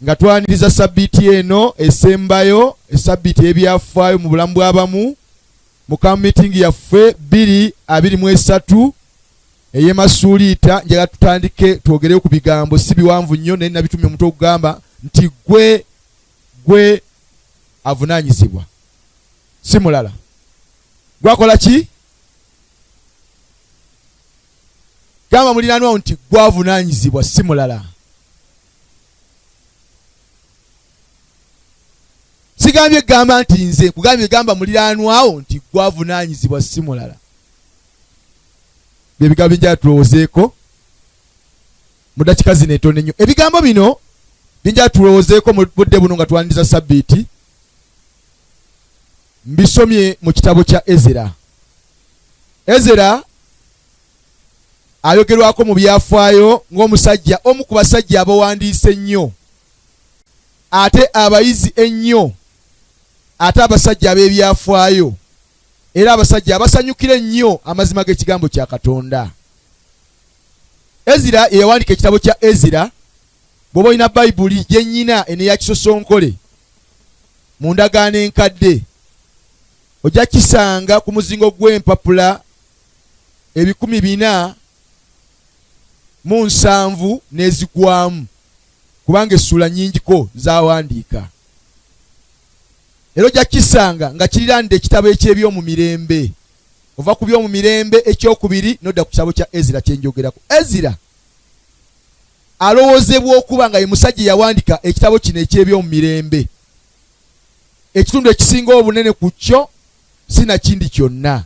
Nga twaniriza sabbiiti eno esembayo, esabbiiti ey'ebyafaayo mu bulamu bw'abamu mu camp meeting yaffe 2023 ey'emasuuliita, njagala tutandike twogereyo ku bigambo, si biwanvu nnyo, naye nabitumye omutwe okugamba nti gwe avunaanyizibwa, si mulala. Gwakola ki? Gamba muliraanwa nti gwavunaanyizibwa, si mulala. Sigambye gamba nti nze, nkugambye gamba muliraanwawo nti gwavunaanyizibwa, si mulala. Bye bigambo bye njagala tulowoozeeko mu ddakiika zino entono ennyo. Ebigambo bino bye njagala tulowoozeeko mu budde buno nga twaniriza sabbiiti, mbisomye mu kitabo kya Ezera. Ezera ayogerwako mu byafaayo ng'omusajja omu ku basajja abawandiise ennyo, ate abayizi ennyo, ate abasajja ab'ebyafaayo, era abasajja abasanyukira ennyo amazima g'ekigambo kya Katonda. Ezira ye yawandiika ekitabo kya Ezira. Bw'oba olina Bayibuli gye nnyina eno eya kisosonkole mu ndagaano enkadde, ojja kisanga ku muzingo gw'empapula 477 n'ezigwamu, kubanga essuula nnyingiko z'awandiika. Era ojja kisanga nga kiriraanidde ekitabo eky'eby'omu mirembe. Ova ku by'omu mirembe ekyokubiri n'odda ku kitabo kya Ezira kye njogerako. Ezira alowoozebwa okuba nga ye musajja eyawandiika ekitabo kino eky'eby'omu mirembe. Ekitundu ekisinga obunene ku kyo si na kindi kyonna,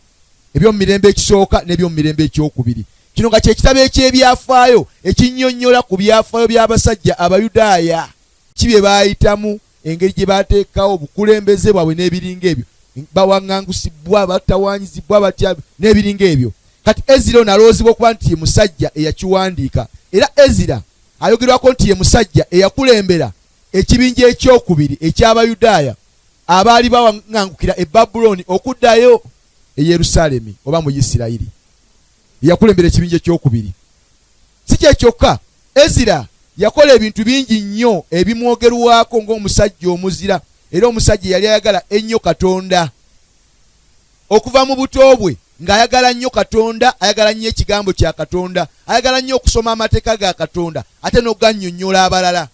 eby'omu mirembe ekisooka n'eby'omu mirembe ekyokubiri. Kino nga kye kitabo eky'ebyafaayo ekinnyonnyola ku byafaayo by'abasajja Abayudaaya, ki bye baayitamu, engeri gye baateekawo obukulembeze bwabwe n'ebiringa ebyo, bawaŋŋangusibwa, batawaanyizibwa batya n'ebiringa ebyo. Kati Ezira ono alowoozebwa okuba nti ye musajja eyakiwandiika. Era Ezira ayogerwako nti ye musajja eyakulembera ekibinja ekyokubiri eky'Abayudaaya abaali bawaŋŋangukira e Babulooni okuddayo e Yerusaalemi oba mu Isirayiri. Yakulembera ekibinja ekyokubiri. Si kye kyokka, Ezira yakola ebintu bingi nnyo ebimwogerwako ng'omusajja omuzira era omusajja eyali ayagala ennyo Katonda. Okuva mu buto bwe ng'ayagala nnyo Katonda, ayagala nnyo ekigambo kya Katonda, ayagala nnyo okusoma amateeka ga Katonda ate n'okugannyonnyola abalala.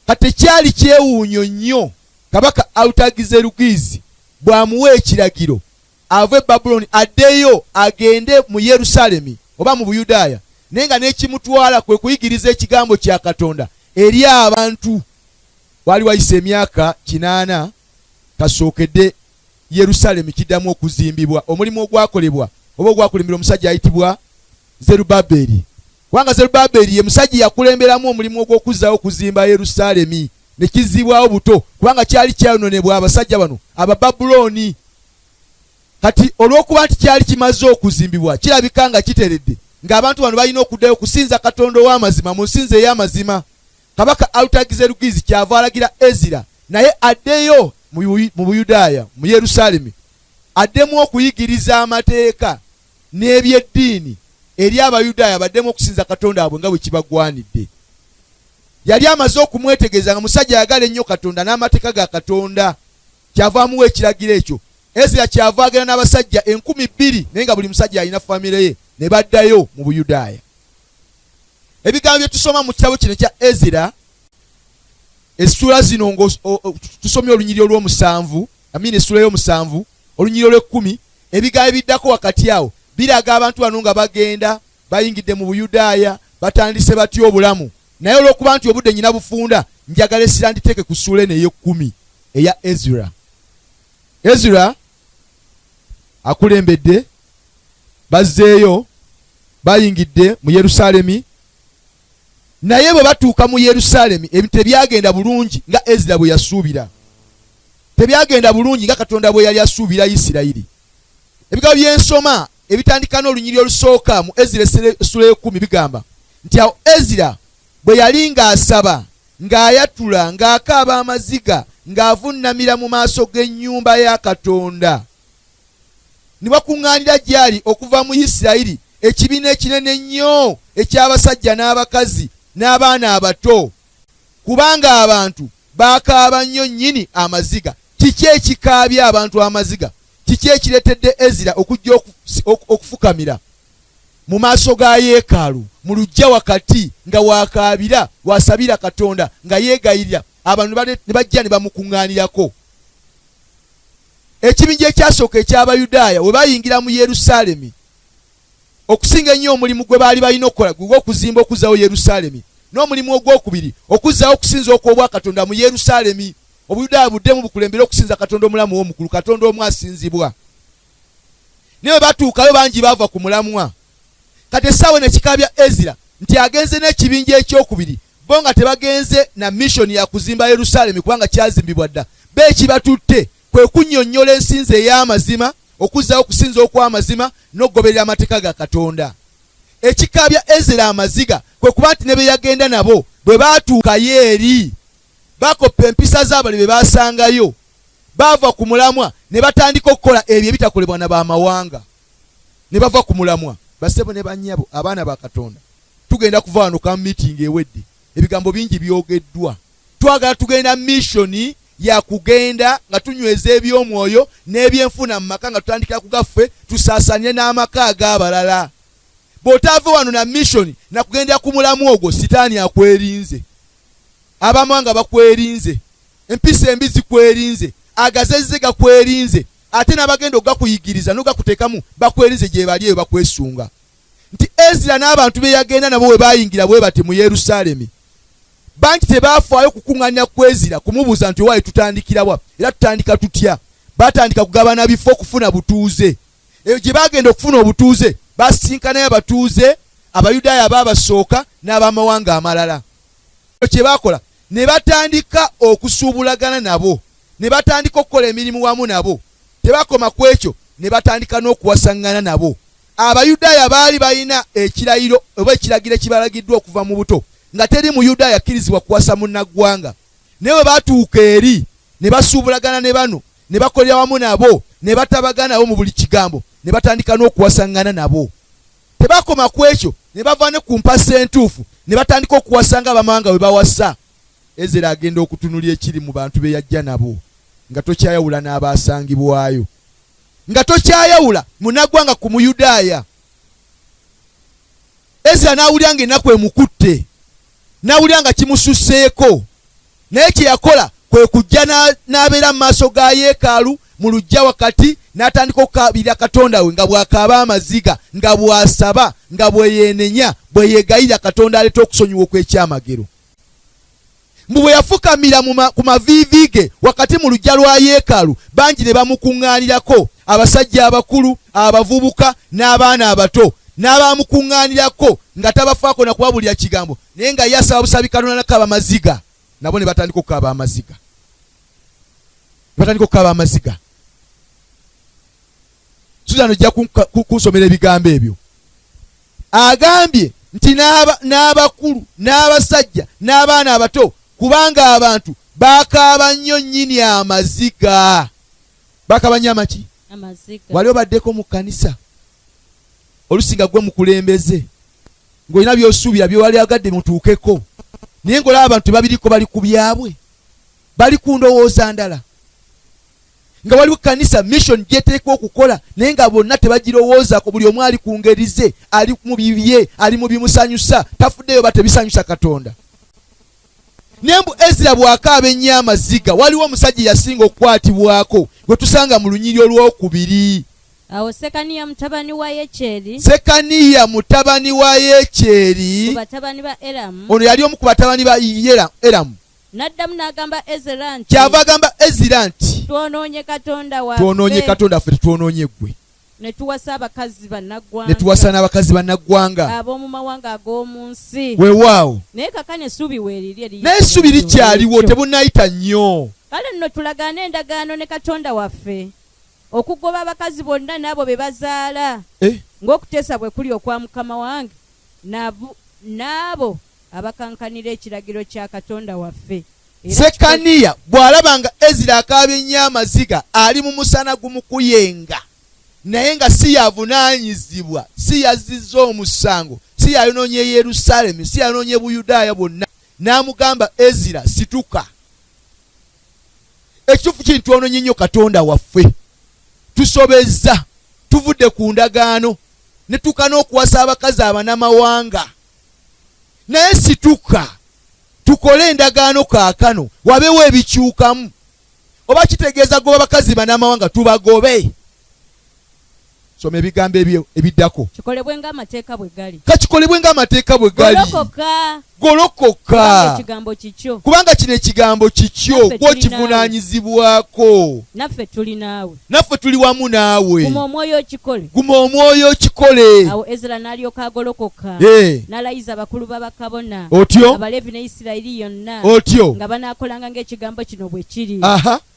Kati tekyali kyewuunyo nnyo Kabaka Alutagizerugizi bw'amuwa ekiragiro ave e Babulooni addeyo agende mu Yerusaalemi oba mu Buyudaaya, naye nga n'ekimutwala kwe kuyigiriza ekigambo kya Katonda eri abantu. Waali wayise emyaka 80 kasookedde Yerusaalemi kiddamu okuzimbibwa, omulimu ogwakolebwa oba ogwakulembera omusajja ayitibwa Zerubbaberi. Kubanga Zerubbaberi ye musajja eyakulemberamu omulimu ogw'okuzzaawo okuzimba Yerusaalemi ne kizzibwawo buto, kubanga kyali kyayononebwa abasajja bano Abababulooni. Kati olw'okuba nti kyali kimaze okuzimbibwa, kirabika nga kiteredde, ng'abantu bano balina okuddayo okusinza Katonda ow'amazima mu nsinza ey'amazima. Kabaka Alutagizerugizi kyava alagira Ezira naye addeyo mu Buyudaaya, mu Yerusaalemi, addemu okuyigiriza amateeka n'eby'eddiini eri Abayudaaya, baddemu okusinza Katonda waabwe nga bwe kibagwanidde. Yali amaze okumwetegereza nga musajja ayagala ennyo Katonda n'amateeka ga Katonda, kyava amuwa ekiragiro ekyo. Ezira kyava agenda n'abasajja 2000, naye nga buli musajja alina famire ye, ne baddayo mu Buyudaaya. Ebigambo bye tusoma mu kitabo kino ekya Ezira, essuula zino nga tusomye olunyiriri olw'omusanvu, amina, essuula y'omusanvu, olunyiriri olw'ekkumi, ebigambo ebiddako wakati awo biraga abantu bano nga bagenda bayingidde mu Buyudaaya, batandise batya obulamu. Naye olw'okuba nti obudde nyina bufunda, njagala essira nditeeke ku ssuula eno ey'ekkumi eya Ezra. Ezra akulembedde, bazzeeyo, bayingidde mu Yerusaalemi. Naye bwe batuuka mu Yerusaalemi, ebintu tebyagenda bulungi nga Ezra bwe yasuubira. Tebyagenda bulungi nga Katonda bwe yali asuubira Isirayiri. Ebigambo by'ensoma ebitandika n'olunyiriri olusooka mu Ezira essula y'ekkumi bigamba nti awo Ezira bwe yali ng'asaba, ng'ayatula, ng'akaaba amaziga, ng'avunnamira mu maaso g'ennyumba ya Katonda, ne bakuŋŋaanira gy'ali okuva mu Isirayiri ekibiina ekinene ennyo eky'abasajja n'abakazi n'abaana abato. Kubanga abantu baakaaba nnyo nnyini amaziga. Kiki ekikaabya abantu amaziga? Kiki ekireetedde Ezira okujja okufukamira mu maaso ga yeekaalu mu luggya wakati nga wakaabira, wasabira Katonda nga yeegayirira, abantu ne bajja ne bamukuŋŋaanirako? Ekibinja ekyasooka eky'Abayudaaya we bayingira mu Yerusaalemi, okusinga ennyo omulimu gwe baali balina okukola gwe gw'okuzimba okuzzaawo Yerusaalemi, n'omulimu ogwokubiri okuzzaawo okusinza okw'obwakatonda mu Yerusaalemi, Obuyudaaya buddemu bukulembere okusinza Katonda omulamu ow'omu ggulu, Katonda omu asinzibwa. Naye bwe batuukayo bangi baava ku mulamwa. Kati essaawa eno ekikaabya Ezira nti agenze n'ekibinja ekyokubiri, bo nga tebagenze na mission ya kuzimba Yerusaalemi kubanga kyazimbibwa dda, bo ekibatutte kwe kunnyonnyola ensinza ey'amazima, okuzzaawo okusinza okw'amazima n'okugoberera amateeka ga Katonda. Ekikaabya Ezera amaziga kwe kuba nti ne be yagenda nabo bwe baatuukayo eri bakoppa empisa z'abali be baasangayo, baava ku mulamwa ne batandika okukola ebyo ebitakolebwa na b'amawanga, ne bava ku mulamwa. Bassebo ne bannyabo, abaana ba Katonda, tugenda kuva wano ka meeting ewedde, ebigambo bingi byogeddwa. Twagala tugenda mission ya kugenda nga tunyweza eby'omwoyo n'ebyenfuna mu maka, nga tutandikira ku gaffe tusaasaanye n'amaka ag'abalala. Bw'otaave wano na mission na kugendera ku mulamwa ogwo, sitaani akwerinze, abamawanga bakwerinze, empisa embi zikwerinze, agazezze gakwerinze, ate n'abagenda okugakuyigiriza n'ogakuteekamu bakwerinze, gye bali eyo bakwesunga. Nti Ezira n'abantu be yagenda nabo we baayingira bwe bati mu Yerusaalemi, bangi tebaafaayo kukuŋŋaanya ku Ezira kumubuuza nti owaaye tutandikira wa era tutandika tutya. Baatandika kugabana bifo okufuna butuuze. Eyo gye baagenda okufuna obutuuze basisinkanayo abatuuze Abayudaaya abaabasooka n'ab'amawanga amalala. Kye baakola ne batandika okusuubulagana nabo, ne batandika okukola emirimu wamu nabo. Tebakoma ku ekyo, ne batandika n'okuwasaŋŋana nabo. Abayudaaya baali balina ekirayiro oba ekiragiro ekibalagiddwa okuva mu buto nga teri Muyudaaya akkirizibwa kuwasa munnaggwanga. Naye bwe baatuuka eri ne basuubulagana ne bano, ne bakolera wamu nabo, ne batabagana nabo mu buli kigambo, ne batandika n'okuwasaŋŋana nabo. Tebakoma ku ekyo, ne bava ne ku mpasa entuufu ne batandika okuwasa ng'abamawanga bwe bawasa. Ezera agenda okutunulira ekiri mu bantu be yajja nabo nga tokyayawula n'abaasangibwayo, nga tokyayawula munaggwanga ku Muyudaaya. Ezera n'awulira ng'ennaku emukutte, n'awulira nga kimususseeko. Naye kye yakola kwe kujja n'abeera mu maaso ga yeekaalu mu luggya wakati, n'atandika okukaabirira Katonda we nga bw'akaaba amaziga, nga bw'asaba, nga bwe yeenenya, bwe yeegayirira Katonda aleete okusonyiwa okw'ekyamagero. Mbu bwe yafukamira ku maviivi ge wakati mu luggya lwa yeekaalu, bangi ne bamukuŋŋaanirako, abasajja abakulu, abavubuka n'abaana abato, n'abamukuŋŋaanirako nga tabafaako na kubabuulira kigambo, naye nga ye asaba busabi Katonda n'akaaba amaziga, nabo ne batandika okukaaba amaziga, ne batandika okukaaba amaziga. Susan ojja kunsomera ebigambo ebyo. Agambye nti n'abakulu n'abasajja n'abaana abato, kubanga abantu bakaaba nnyo nnyini amaziga. Bakaaba nnyo amaki? Amaziga. Wali obaddeko mu kkanisa olusi nga ggwe mukulembeze, ng'olina by'osuubira by'owali agadde mutuukeko, naye ng'olaba abantu tebabiriko, bali ku byabwe, bali ku ndowooza ndala, nga waliwo kkanisa mission gyeteekwa okukola, naye nga bonna tebagirowoozaako, buli omu ali ku ngeri ze, ali mu bibye, ali mu bimusanyusa, tafuddeyo ba tebisanyusa Katonda. Naye mbu Ezra bw'akaaba ennyo amaziga, waliwo omusajja eyasinga okukwatibwako gwe tusanga mu lunyiriri olwokubiri. Awo Sekaniya mutabani wa Yekyeri. Sekaniya mutabani wa Yekyeri. Ku batabani ba Eramu. Ono yali omu ku batabani ba Eramu. N'addamu n'agamba Ezera nti. Kyava agamba Ezera nti. Twonoonye Katonda waffe. Twonoonye Katonda waffe, tetwonoonye ggwe. Ne tuwasa abakazi bannaggwanga. Ne tuwasa n'abakazi bannaggwanga. Ab'omu mawanga ag'omu nsi. Weewaawo. Naye kaakano essuubi weeriri eriyita. Naye essuubi likyaliwo, tebunnayita nnyo. Kale nno tulagaane endagaano ne Katonda waffe, okugoba abakazi bonna n'abo be bazaala, eh? ng'okuteesa bwe kuli okwa mukama wange n'abo abakankanira ekiragiro kya Katonda waffe. Sekaniya bw'alaba nga Ezira akaabye nnyo amaziga, ali mu musana gumukuyenga, naye nga si yavunaanyizibwa, si yazzizza omusango, si yayonoonye Yerusaalemi, si yayonoonye Buyudaaya bwonna, N'amugamba, Ezira, situka. Ekituufu kiri twononye nnyo Katonda waffe, tusobezza, tuvudde ku ndagaano ne tuka n'okuwasa abakazi abanamawanga. Naye situka tukole endagaano kaakano, wabeewo ebikyukamu. Oba kitegeeza goba bakazi banamawanga tubagobe. Soma ebigambo ebyo ebiddako. Kikolebwe ng'amateeka bwe gali. Kakikolebwe ng'amateeka bwe gali. Golokoka. Golokoka. Ekigambo kikyo. Kubanga kino ekigambo kikyo, gwokivunaanyizibwako. Naffe tuli naawe. Naffe tuli wamu naawe. Guma omwoyo okikole. Guma omwoyo okikole. Awo Ezra n'alyoka agolokoka. N'alayiza abakulu b'abakabona. Otyo. Abaleevi ne Isirayiri yonna. Otyo. Nga banaakolanga ng'ekigambo kino bwe kiri.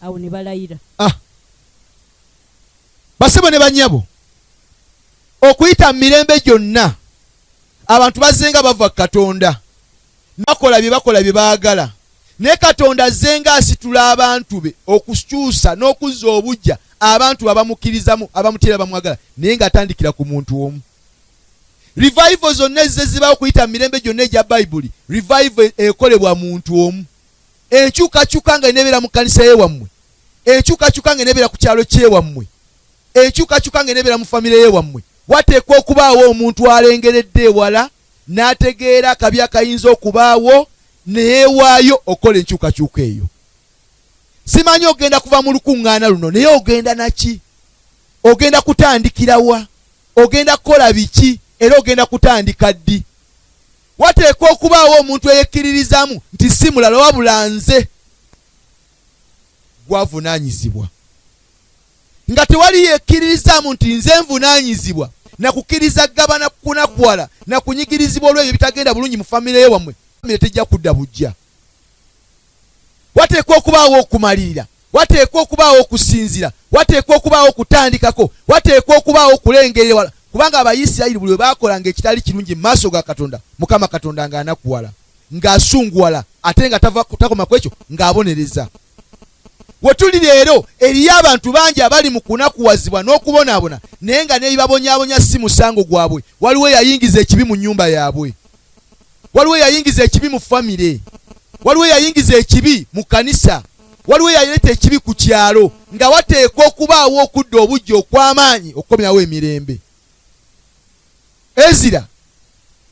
Awo ne balayira. Basebo ne bannyabo, okuyita mu mirembe gyonna abantu bazzenga bava ku Katonda, bakola bye bakola bye baagala, naye Katonda azzenga asitula abantu be okukyusa n'okuzza obuggya abantu abamukkirizamu, abamutya era bamwagala, naye ng'atandikira ku muntu omu. Revival zonna ezze zibaawo okuyita mu mirembe gyonna egya Bayibuli, revival ekolebwa muntu omu. Enkyukakyuka nga eneebeera mu kkanisa y'ewammwe, enkyukakyuka nga eneebeera ku kyalo ky'ewammwe, enkyukakyuka nga eneebeera mu famire y'ewammwe, wateekwa okubaawo omuntu alengeredde ewala n'ategeera akabi akayinza okubaawo ne yeewaayo okukola enkyukakyuka eyo. Simanyi ogenda kuva mu lukuŋŋaana luno naye ogenda naki? Ogenda kutandikira wa? Ogenda kukola biki? Era ogenda kutandika ddi? Wateekwa okubaawo omuntu eyekkiririzaamu nti si mulala wabula nze gwavunaanyizibwa. Nga tewali yekkiririzaamu nti nze nvunaanyizibwa na kukkiriza gabana kunakuwala na kunyigirizibwa olw'ebyo ebitagenda bulungi mu famire ye wammwe, famire tejja kudda buggya. Wateekwa okubaawo okumalirira, wateekwa okubaawo okusinzira, wateekwa okubaawo okutandikako, wateekwa okubaawo okulengerera ewala, kubanga Abayisirayiri buli lwe baakolanga ekitali kirungi mu maaso ga Katonda, Mukama Katonda ng'anakuwala, ng'asunguwala, ate nga takoma ku ekyo, ng'abonereza. We tuli leero eriyo abantu bangi abali mu kunakuwazibwa n'okubonaabona, naye nga n'ebibabonyaabonya si musango gwabwe. Waliwo eyayingiza ekibi mu nnyumba yaabwe. Waliwo eyayingiza ekibi mu famire. Waliwo eyayingiza ekibi mu kkanisa. Waliwo eyaleeta ekibi ku kyalo, nga wateekwa okubaawo okudda obuggya okw'amaanyi okukomyawo emirembe. Ezira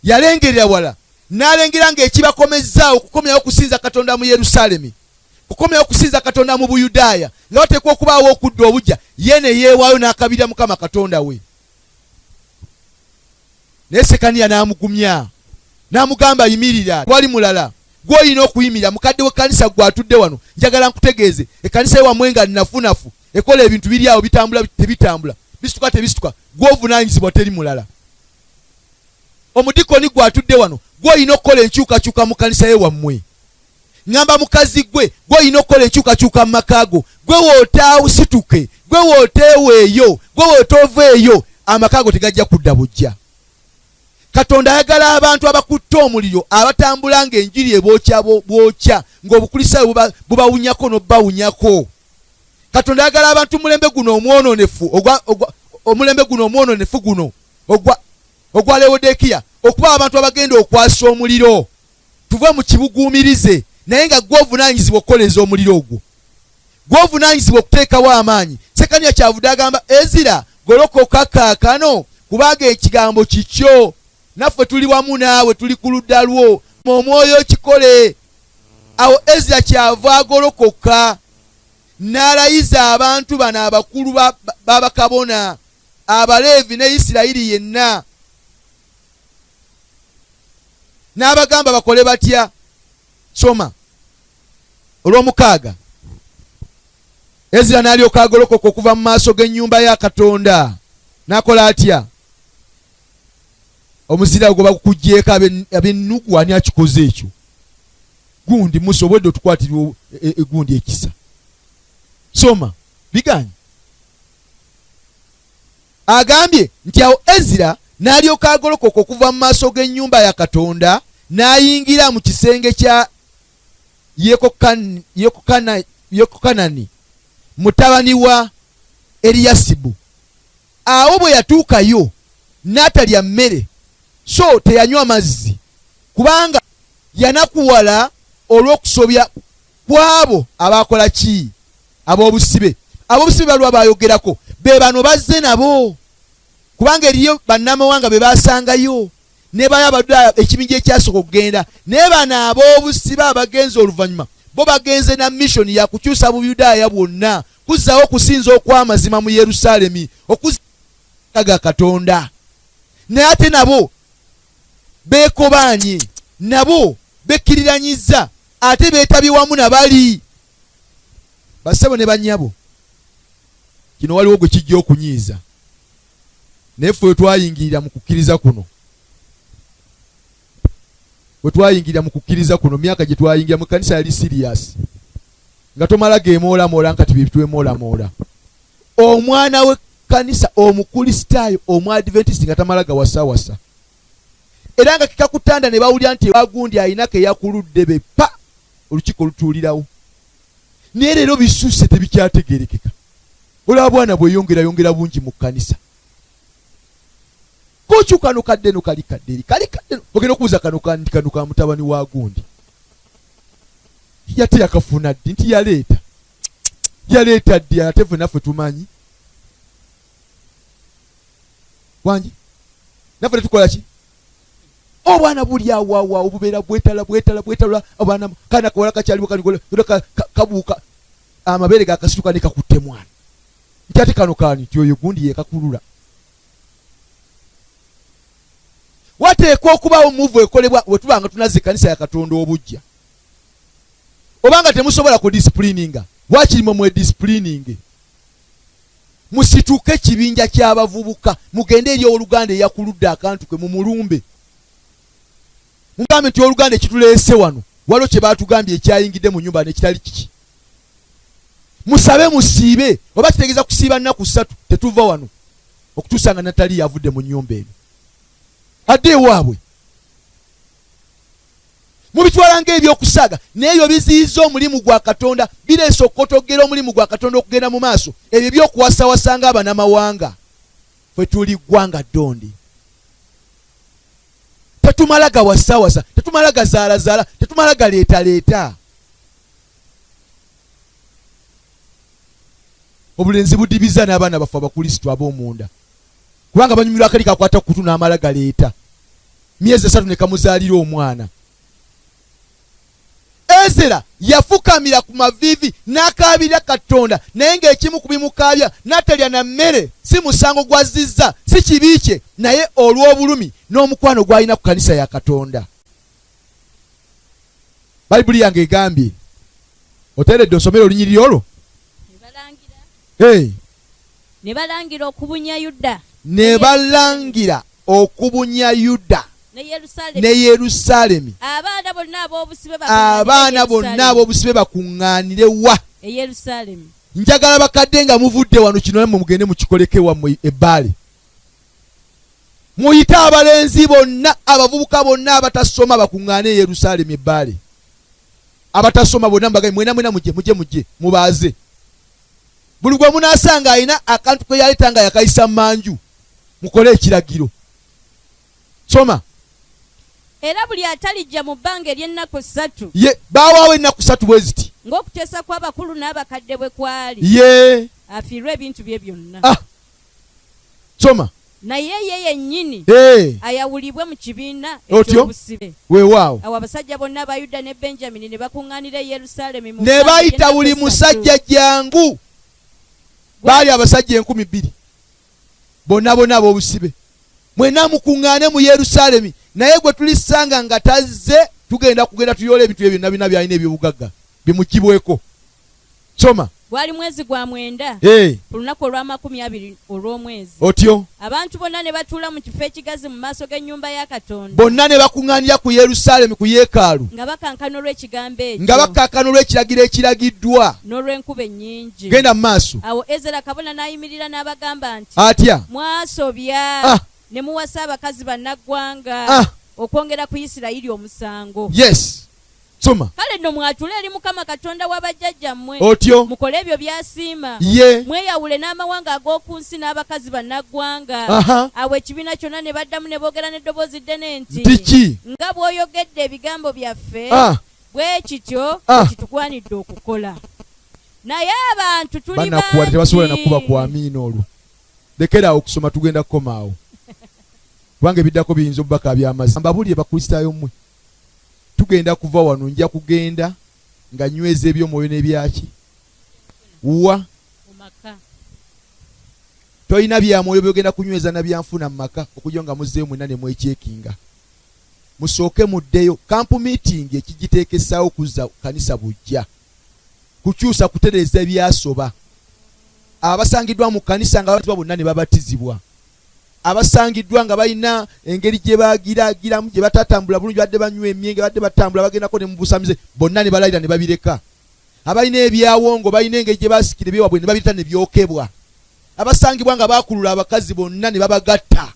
yalengerera wala n'alengera ng'ekibakomezzaawo okukomyawo okusinza Katonda mu Yerusaalemi, kukomyawo okusinza Katonda mu Buyudaaya, nga wateekwa okubaawo okudda obuggya, ye ne yeewaayo n'akabirira Mukama Katonda we. Naye Sekaniya n'amugumya n'amugamba, yimirira, wali mulala gw'olina okuyimirira. Mukadde w'ekkanisa gwe atudde wano, njagala nkutegeeze, ekkanisa ye wammwe nga nnafunafu, ekola ebintu biri awo bitambula tebitambula, bisituka tebisituka, gw'ovunaanyizibwa, teri mulala. Omudikoni gwe atudde wano, gw'olina okukola enkyukakyuka mu kkanisa ye wammwe. Ŋŋamba mukazi gwe, gw'olina okukola enkyukakyuka mu maka go. Gwe w'otaasituke, gwe w'oteeweeyo, gwe w'otooveeyo, amaka go tegajja kudda buggya. Katonda ayagala abantu abakutte omuliro, abatambula ng'enjiri ebookya bwokya, ng'obukulisitaayo bubawunyako n'obbawunyako. Katonda ayagala abantu mulembe guno omwonoonefu, omulembe guno omwonoonefu guno ogwa Laodikiya, okuba abantu abagenda okwasa omuliro. Tuve mu kibuguumirize, naye nga gw'ovunaanyizibwa okukoleeza omuliro ogwo, gw'ovunaanyizibwa okuteekawo amaanyi. Sekaniya kyavudde agamba Ezira, golokoka kaakano, kubanga ekigambo kikyo, naffe tuli wamu naawe, tuli ku ludda lwo, omwoyo okikole. Awo Ezira kyava agolokoka n'alayiza abantu bano abakulu b'abakabona, Abaleevi ne Isirayiri yenna, n'abagamba bakole batya. Soma olw'omukaaga. Ezira n'alyoka agolokoka okuva mu maaso g'ennyumba ya Katonda, n'akola atya? Omuzira gwe bakuggyeeko ab'ennugu, ani akikoze ekyo? Gundi Musa obwedde otukwatirwa egundi ekisa. Soma biganye. Agambye nti awo Ezira n'alyoka agolokoka okuva mu maaso g'ennyumba ya Katonda, n'ayingira mu kisenge kya Yekokanani mutabani wa Eriyasibu. Awo bwe yatuukayo n'atalya mmere, so teyanywa mazzi, kubanga Yanakuwala olw'okusobya kw'abo abaakola ki? Ab'obusibe. Ab'obusibe balwa bayogerako be bano bazze nabo, kubanga eriyo bannamawanga be basangayo ne bayo Abayudaaya ekibinja ekyasooka okugenda. Naye bano ab'obusibe abagenze oluvannyuma bo bagenze na missoni ya kukyusa Buyudaaya bwonna, kuzzaawo okusinza okw'amazima mu Yerusaalemi, okuzza ga Katonda. Naye ate nabo beekobaanye, nabo bekkiriranyizza, ate beetabye wamu na bali. Bassebo ne bannyabo, kino waliwo gwe kijja okunyiiza, naye ffe wetwayingirira mu kukkiriza kuno, wetwayingirira mu kukkiriza kuno, myaka gye twayingira mu kkanisa yali siriyasi, nga tomala geemoolamoola nkati bye bitwemoolamoola. Omwana w'ekkanisa Omukulisitaayo Omuadventist nga tamala gawasawasa, era nga kikakutanda ne bawulira nti ewagundi alina ke yakuludde be pa olukiiko lutuulirawo. Naye leero bisusse, tebikyategeerekeka. Olaba bwana bweyongera yongera bungi mu kkanisa, kokyuka kano kadde no kali kadde eri kali kadde no, ogenda okubuuza kano kandi kano ka mutabani wa gundi, yate yakafuna ddi? Nti yaleeta yaleeta ddi? Ate ffe naffe tumanyi wangi naffe tetukola ki? Obwana buli awawa obubeera bwetala bwetala bwetala obwana kana kawala kakyaliwo kabuuka amabeere gakasituka ne kakutte mwana, nti ate kano kani? Nti oyo gundi yekakulula. Wateekwa okubaawo muvu ekolebwa wetuba nga tunazza ekkanisa ya Katonda obujja. Obanga temusobola ku disciplininga, wakiri mwe mwedisciplininge, musituke ekibinja ky'abavubuka mugende eri owoluganda eyakuludde akantu ke, mumulumbe, mugambe nti oluganda ekituleese wano waliwo kye baatugambye ekyayingidde mu nyumba nekitali kiki. Musabe, musiibe, oba kitegeeza kusiiba nnaku 3, tetuva wano okutuusa nga Natali yavudde mu nnyumba eno adde ewaabwe. Mubitwala ng'ebyokusaaga, naye ebyo biziyiza omulimu gwa Katonda, bireese okukotogera omulimu gwa Katonda okugenda mu maaso. Ebyo ebyokuwasawasa ng'abanamawanga, ffe tuli ggwanga ddondi, tetumala gawasawasa, tetumala gazaalazaala, tetumala galeetaleeta. Obulenzi budibiza n'abaana baffe Abakulisitu ab'omunda, kubanga banyumirwa akali kakwata kutu n'amala galeeta myezi 3 ne kamuzaalira omwana. Ezera yafukamira ku maviivi n'akaabirira Katonda, naye ng'ekimu ku bimukaabya n'atalya na mmere si musango gw'azzizza, si kibi kye, naye olw'obulumi n'omukwano gw'alina ku kanisa ya Katonda. Bayibuli yange egambye, oteeredde osomere olunyiriri olwo? Hey. Ne balangira okubunya Yuda. Ne balangira okubunya Yuda ne Yerusaalemi. Abaana bonna ab'obusibe bakuŋŋaanire wa? E Yerusaalemi. Njagala bakadde nga muvudde wano kino nammwe mugende mukikoleko ewammwe ebbaale. Muyite abalenzi bonna, abavubuka bonna abatasoma bakuŋŋaane e Yerusaalemi ebbaale. Abatasoma bonna mubagaye, mwena mwena mujje, mujje, mujje mubaaze. Buli gwe munaasanga alina akantu ke yaleeta nga yakayisa manju, mukole ekiragiro. Soma. Era buli atalijja mu bbanga ery'ennaku 3. Ye baawaawo ennaku 3 bwe ziti. Ng'okuteesa kw'abakulu n'abakadde bwe kwali. Ye. Afiirwe ebintu bye byonna. Soma. Naye ye yennyini ayawulibwe mu kibiina Otyo? eky'obusibe. Weewaawo. Awo abasajja bonna aba Yuda ne Benjamini ne bakuŋŋaanira e Yerusaalemi mu Ne bbanga bayita ery'ennaku buli 3. musajja jangu. Baali abasajja 2000 bonna bonna ab'obusibe. Mwenna mukuŋŋaane mu Yerusaalemi, naye gwe tulisanga nga tazze, tugenda kugenda tuyoole ebintu bye byonna byonna by'alina eby'obugagga bimuggyibweko. Soma. Gwali mwezi gwa 9, ku lunaku olw'amakumi abiri olw'omwezi. Otyo. Abantu bonna ne batuula mu kifo ekigazi mu maaso g'ennyumba ya Katonda. Bonna ne bakuŋŋaanira ku Yerusaalemi ku yeekaalu. Nga bakankana olw'ekigambo ekyo. Nga bakankana olw'ekiragiro ekiragiddwa. N'olw'enkuba ennyingi. Genda mu maaso. Awo Ezera kabona n'ayimirira n'abagamba nti. Atya? Mwasobya. Ne muwasa abakazi bannaggwanga. Okwongera ku Isirayiri omusango. Yes. Soma. Kale nno mwatule eri Mukama Katonda wa bajjajjammwe. Otyo. Mukole ebyo by'asiima. Ye. Mweyawule n'amawanga ag'oku nsi n'abakazi bannaggwanga. Aha. Awo ekibiina kyonna ne baddamu ne boogera n'eddoboozi ddene nti, Nti ki? Nga bw'oyogedde ebigambo byaffe, Ah. bwe kityo Ah. bwe kitukwanidde okukola. Naye abantu tuli Banakuwala tebasobola bangi. nakuba ku amiina olwo. Lekera awo okusoma, tugenda kukoma awo. Kubanga ebiddako biyinza obubaka by'amazzi. Mbabuulire Bakristaayo mmwe. Tugenda kuva wano, nja kugenda nga nyweza eby'omwoyo n'ebyaki. Wa? Mu maka. Tolina bya mwoyo by'ogenda kunyweza na byanfuna mu maka okujja nga muzzeeyo mwenna ne mwekyekinga. Musooke muddeyo. Camp meeting ekigiteekesaawo kuzza kanisa buggya. Kukyusa kutereeza ebyasoba. Abasangiddwa mu kanisa nga batibwa bonna ne babatizibwa. Abasangiddwa nga balina engeri gye bagiragiramu gye batatambula bulungi, badde banywa emyenge, badde batambula bagendako ne mu busamize, bonna ne balayira ne babireka. Abalina ebyawongo balina engeri gye basikira ebyewabwe ne babireta ne byokebwa. Abasangibwa nga baakulula abakazi bonna ne babagatta.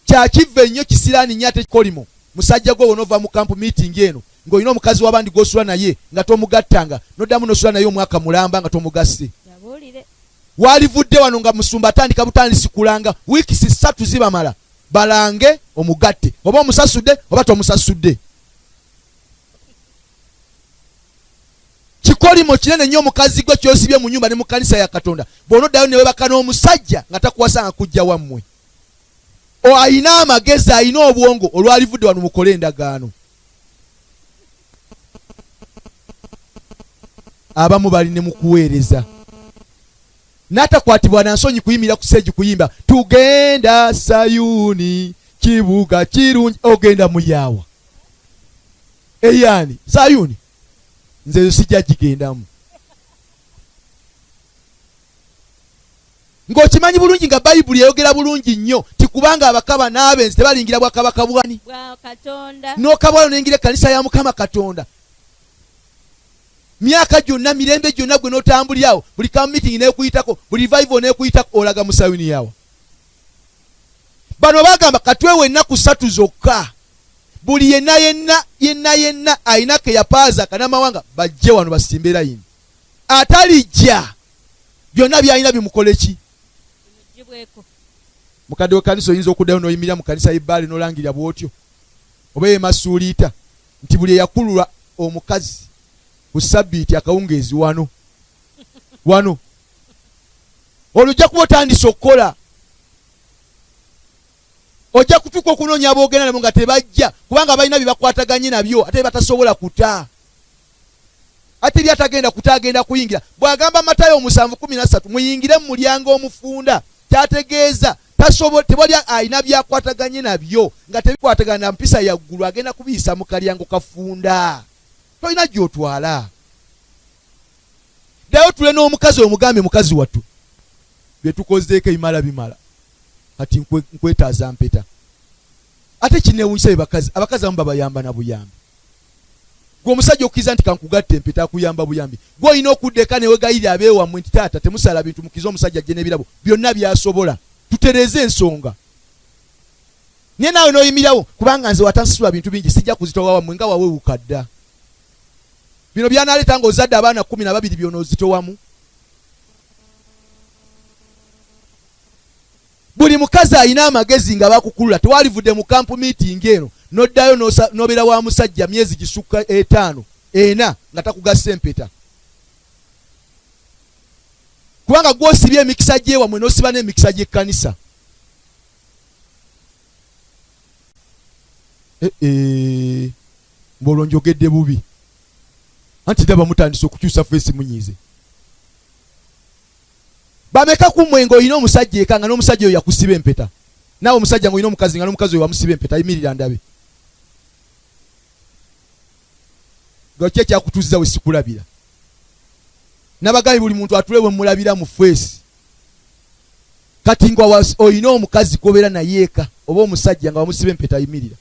Kya kivve nnyo, kisiraani nnyo ate kikolimo. Musajja gwe w'onoova mu camp meeting eno ng'olina omukazi w'abandi gw'osula naye nga tomugattanga, n'oddamu n'osula naye omwaka mulamba nga tomugasse. Yabuulire. Waalivudde wano nga musumba atandika butandisi kulanga, wiikisi 3 zibamala balange omugatte, oba omusasudde oba tomusasudde. Kikolimo kinene nnyo omukazi gwe ky'osibye mu nnyumba ne mu kkanisa ya Katonda. Bw'onoddayo ne weebaka n'omusajja nga takuwasa nga kujja wammwe. O alina amagezi, alina obwongo, olwalivudde wano mukole endagaano. Abamu bali ne mu kuweereza. N'atakwatibwa na nsonyi kuyimirira ku siteegi kuyimba tugenda Sayuuni kibuga kirungi. Ogenda muyaawa eyani Sayuuni? Nze eyo sijja gigendamu. Ng'okimanyi bulungi nga Bayibuli eyogera bulungi nnyo nti kubanga abakaba n'abenzi tebalingira bwakabaka bwani? Bwa Katonda. N'okabwalo n'oyingira ekkanisa ya Mukama Katonda. Myaka gyonna, mirembe gyonna gwe n'otambulirawo, buli camp meeting n'ekuyitako, buli revival n'ekuyitako, olaga mu Sayuuni yawa. Bano bagamba katwewe ennaku 3 zokka. Buli yenna yenna yenna yenna alina ke yapaaza akanamawanga bajje wano basimbe layini. Atalijja byonna by'alina bimukole ki? Bimugibweko. Mukadde w'ekkanisa oyinza okuddayo n'oyimirira mu kkanisa y'ebbaale n'olangirira bw'otyo oba ey'emasuuliita nti buli eyakulula omukazi ku ssabbiiti akawungeezi wano wano olwo ojja kuba otandise okukola. Ojja kutuuka okunoonya aboogenda nabo nga tebajja kubanga balina bye bakwataganye nabyo ate batasobola kuta. Ate eri atagenda kuta agenda kuyingira. Bw'agamba Matayo 7:13 muyingire mu mulyango omufunda, kyategeeza tewali alina byakwataganye nabyo nga tebikwatagana na mpisa ya ggulu, agenda kubiyisa mu kalyango kafunda. Tolina gy'otwala. Ddayo tule n'omukazi omugambe mukazi wattu bye tukozeeko ebimala bimala, kati nkwetaaza mpeta. Ate kineewuunyisa be bakazi, abakazi abamu babayamba na buyambi. Gwe omusajja okkiriza nti kankugatte empeta akuyamba buyambi, gwe olina okudda eka ne wegayirira abeewammwe nti taata temusala bintu, mukkirize omusajja ajje n'ebirabo byonna by'asobola tutereeze ensonga. Naye naawe n'oyimirirawo kubanga nze watansasula bintu bingi sijja kuzitowa wammwe nga wawewuka dda. Bino by'anaaleeta ng'ozadde abaana 12 by'onoozitowamu. Buli mukazi alina amagezi nga bakukulula, tewalivudde mu camp meeting eno n'oddayo n'obeera wa musajja myezi gisukka 5 4 nga takugassa empeta, kubanga gw'osibye emikisa gy'ewammwe n'osiba n'emikisa gy'ekkanisa. Ng'olwo njogedde bubi, anti ndaba mutandise okukyusa feesi munyiize. Bameka ku mmwe ng'olina omusajja eka nga n'omusajja oyo yakusiba empeta? Naawe omusajja ng'olina omukazi nga n'omukazi oyo wamusiba empeta, yimirira ndabe. Lwaki ekyakutuuziza we sikulabira? Nabagambye buli muntu atule we mmulabira mu feesi. Kati nga olina omukazi gw'obeera naye eka oba omusajja nga wamusiba empeta, yimirira.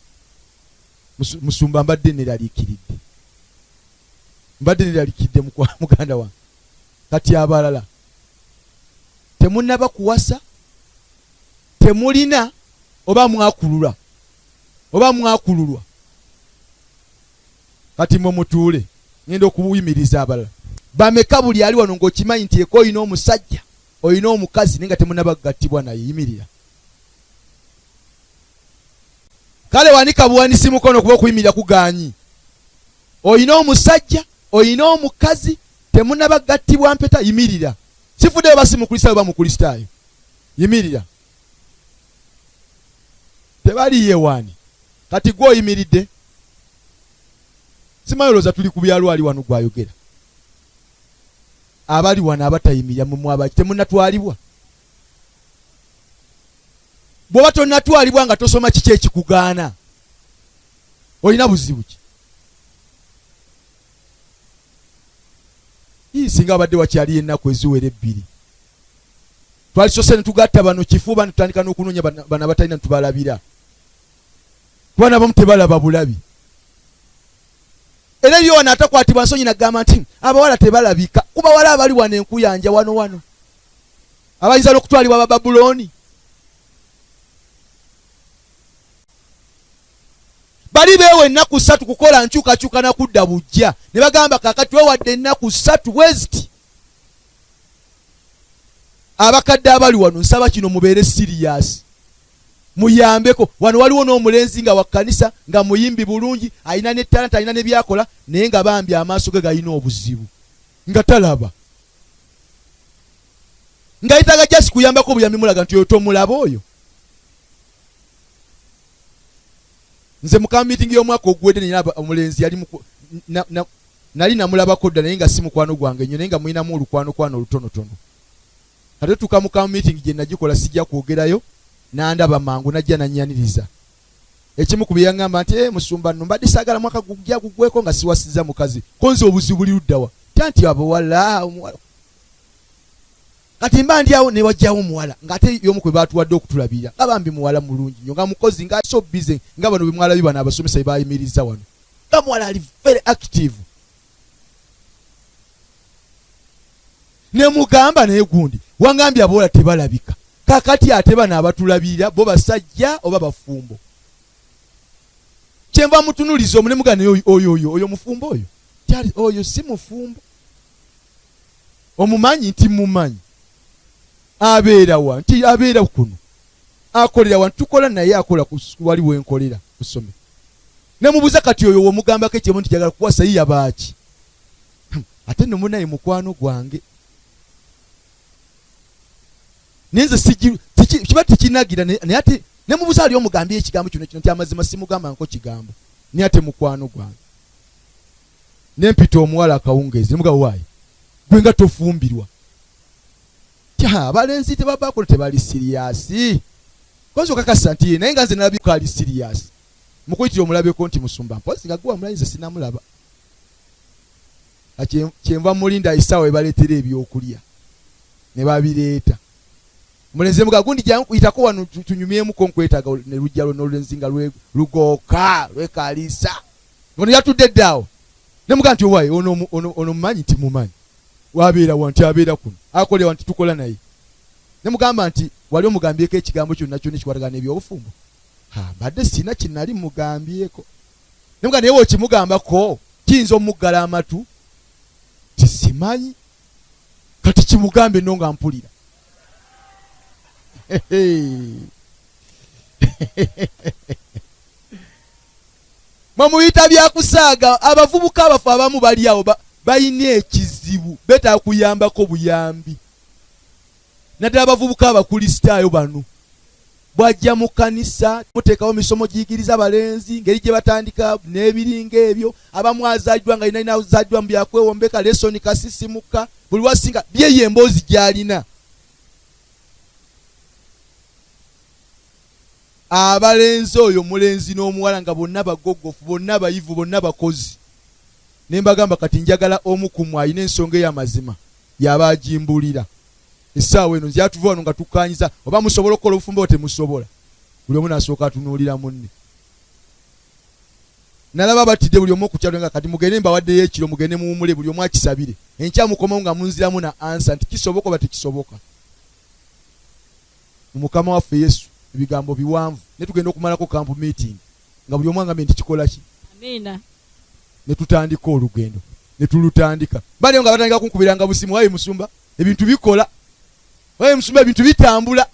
Musumba mbadde neraliikiridde. Mbadde neraliikiridde muganda wange. Kati abalala temunnaba kuwasa, temulina oba mwakulula oba mwakululwa. Kati mwe mutuule, ngenda okuyimiriza abalala. Bameka buli ali wano ng'okimanyi nti eka olina omusajja, olina omukazi naye nga temunnaba kugattibwa naye? Yimirira. Kale wanika buwanisi mukono kuba okuyimirira kugaanyi. Olina omusajja, olina omukazi, temunnaba kugattibwa mpeta, yimirira. Sifuddeyo oba si Mukristaayo oba Mukristaayo, yimirira. Tebaliiyo ewaani. Kati gwe oyimiridde? Simanyi, olowooza tuli ku byalo ali wano gwayogera. Abali wano abatayimirira mwe mwabaki? Temunnatwalibwa? Bw'oba tonnatwalibwa nga tosoma, kiki ekikugaana? Olina buzibu ki? Ii, singa abadde wakyaliyo ennaku eziwera ebbiri, twalisose ne tugatta bano kifuba ne tutandika n'okunoonya bano abatalina ne tubalabira, kuba nabamu tebalaba bulabi. Era eriyo wano atakwatibwa nsonyi nagamba nti abawala tebalabika. Ku bawala abali wano enkuyanja wano wano abayinza n'okutwalibwa Abababulooni bali beewa ennaku 3 kukola nkyukakyuka na kudda bujja, ne bagamba kaakati wewadde ennaku 3 bweziti. Abakadde abali wano nsaba kino mubeere siriyasi, muyambeko. Wano waliwo n'omulenzi nga wa kkanisa, nga muyimbi bulungi, alina ne talanta, alina ne byakola, naye nga bambi amaaso ge galina obuzibu, nga talaba, nga yetaaga jasi kuyambako obuyambi. Mulaga nti oyo tomulaba oyo. Nze mu camp meeting y'omwaka oguwedde nina omulenzi yali nali namulabako dda, naye nga si mukwano gwange nnyo, naye nga mulinamu olukwanokwano olutonotono. Kati tutuuka mu camp meeting gye nagikola, sijja kwogerayo, nandaba mangu najja nannyaniriza. Ekimu ku bye yaŋŋamba nti, musumba nno mbadde saagala mwaka gujja gugweko nga siwasizza mukazi, ko nze obuzibu buli luddawa? Tya nti abawala, omuwala. Kati mba ndi awo ne wajjawo omuwala ng'ate y'omu kwe baatuwadde okutulabirira, nga bambi muwala mulungi nnyo, nga mukozi, nga so busy, nga bano be mwalabye bano abasomesa be bayimirizza wano, nga muwala ali very active. Ne mugamba, naye gundi wangambye abawala tebalabika, kakati ate bano abatulabirira bo basajja oba bafumbo? Kyenva mutunuliza omu ne mugamba, naye oyo oyo oyo mufumbo? Oyo kyali oyo si mufumbo. Omumanyi? Nti mumanyi. Abeera wa? Nti abeera kuno. Akolera wa? Tukola naye, akola wali wenkolera ku ssomero. Ne mubuuza, kati oyo womugambako ekyemu nti njagala kuwasa, ye yabaaki? Ate nno munaye mukwano gwange, naye nze kiba tekinagira. Naye ate ne mubuuza, ali omugambye ekigambo kino kino? Nti amazima simugamba nko kigambo, naye ate mukwano gwange. Nempita omuwala akawungeezi, nemugamba, waayi gwe nga tofumbirwa? Tya abalenzi tebabakola, tebali serious. Kozi okakasa nti naye nga nze nalabye ali serious. Mukuyitira omulabeko. Nti musumba, mpozi nga gwe wamulayi, nze sinamulaba. Kyenva mulinda essaawa ebaleetera ebyokulya, ne babireeta. Omulenzi muga, gundi jangu kuyitako wano tunyumyemuko, nkwetaaga. Ne lujja lwo n'olulenzi nga lugooka lwekaliisa. Ono yatudde ddaawo. Ne muga nti owaaye ono ono mumanyi? Nti mumanyi. Wabeera wa? Nti abeera kuno. Akolera wa? Nti tukola naye. Ne mugamba nti wali omugambyeko ekigambo kyonna kyonna ekikwatagana n'ebyobufumbo? Ha, mbadde sina kinali mugambyeko. Ne mugamba, naye wokimugambako kiyinza omuggala amatu? Tisimanyi, kati kimugambe nno nga mpulira. Mwemuyita byakusaaga. Abavubuka abafu abamu bali awo balina ekizibu, betaaga kuyambako buyambi, naddala abavubuka abakristaayo bano. Bwajja mu kkanisa, muteekawo misomo giyigiriza abalenzi ngeri gye batandika n'ebiringa ebyo. Abamu azaaliddwa nga alina azaaliddwa mu byakwewombeka lesoni kasisimuka buli wasinga byeyo emboozi gy'alina. Abalenzi, oyo mulenzi n'omuwala nga bonna bagogofu, bonna bayivu, bonna bakozi. Ne mbagamba, kati njagala omu ku mmwe alina ensonga ey'amazima yaba agimbulira essaawa eno. Nziyatuva wano nga tukkanyiza oba musobola okukola obufumbo oba temusobola. Buli omu n'asooka atunuulira munne, nalaba batidde buli omu okukyalo nga kati mugende, mbawaddeyo ekiro, mugende muwumule, buli omu akisabire, enkya mukomawo nga munziramu na answer nti kisoboka oba tekisoboka mu Mukama waffe Yesu. Ebigambo biwanvu, naye tugenda okumalako camp meeting nga buli omu angambye nti kikola ki. Amiina. Ne tutandika olugendo, ne tulutandika. Baliyo nga batandika kunkubiranga busimu, wayi musumba ebintu bikola, wayi musumba ebintu bitambula,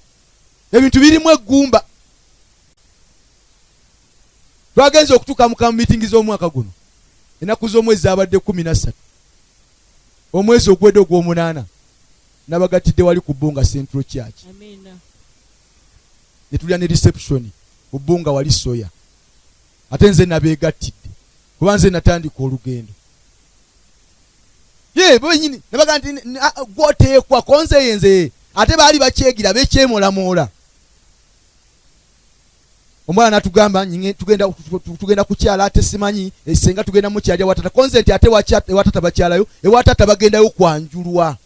ebintu birimu eggumba. Twagenze okutuuka mu camp meeting z'omwaka guno, ennaku z'omwezi zaabadde 13, omwezi ogwedde ogw'omunaana, nabagattidde wali ku Bbunga Central Church. Amiina. Ne tulya ne reception ku Bbunga wali Soya. Ate nze nabeegattidde kuba nze natandika olugendo. Ye bo bennyini ne bagamba nti, gwoteekwa konze nze, ate baali bakyegira beekyemolamoola. Omwana n'atugamba, nyinge, tugenda kukyala, ate simanyi, senga tugenda mukyalya wa tata. Konze nti ate ewa tata bakyalayo, ewa tata bagendayo kwanjulwa.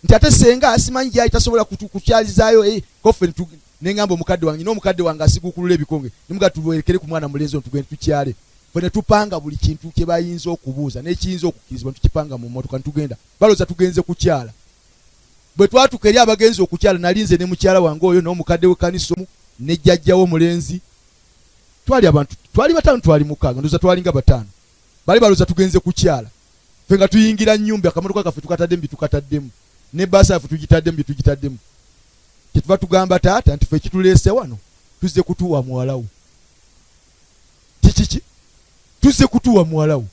Nti ate senga simanyi gyali tasobola kukyalizaayo, koffe ne ŋŋamba omukadde wange, n'omukadde wange asiguukulula ebikonge, ne mugamba tuwerekere ku mwana mulenzi ono tugende tukyale. Ffe ne tupanga buli kintu kye bayinza okubuuza n'ekiyinza okukkirizibwa, ne tukipanga mu mmotoka ne tugenda. Balowooza tugenze kukyala. Bwe twatuuka eri abagenzi okukyala, nali nze ne mukyala wange oyo n'omukadde w'ekkanisa omu ne jjajja w'omulenzi. Twali abantu, twali bataano, twali mukaaga, ndowooza twalinga bataano. Bali balowooza tugenze kukyala. Ffe nga tuyingira nnyumba, akamotoka kaffe tukataddemu bye tukataddemu, ne bbaasa yaffe tugitaddemu bye tugitaddemu. Kyetuva tugamba taata nti ffe ekituleese wano tuzze kutuwa muwala wo. Kiki ki? Tuzze kutuwa muwala wo.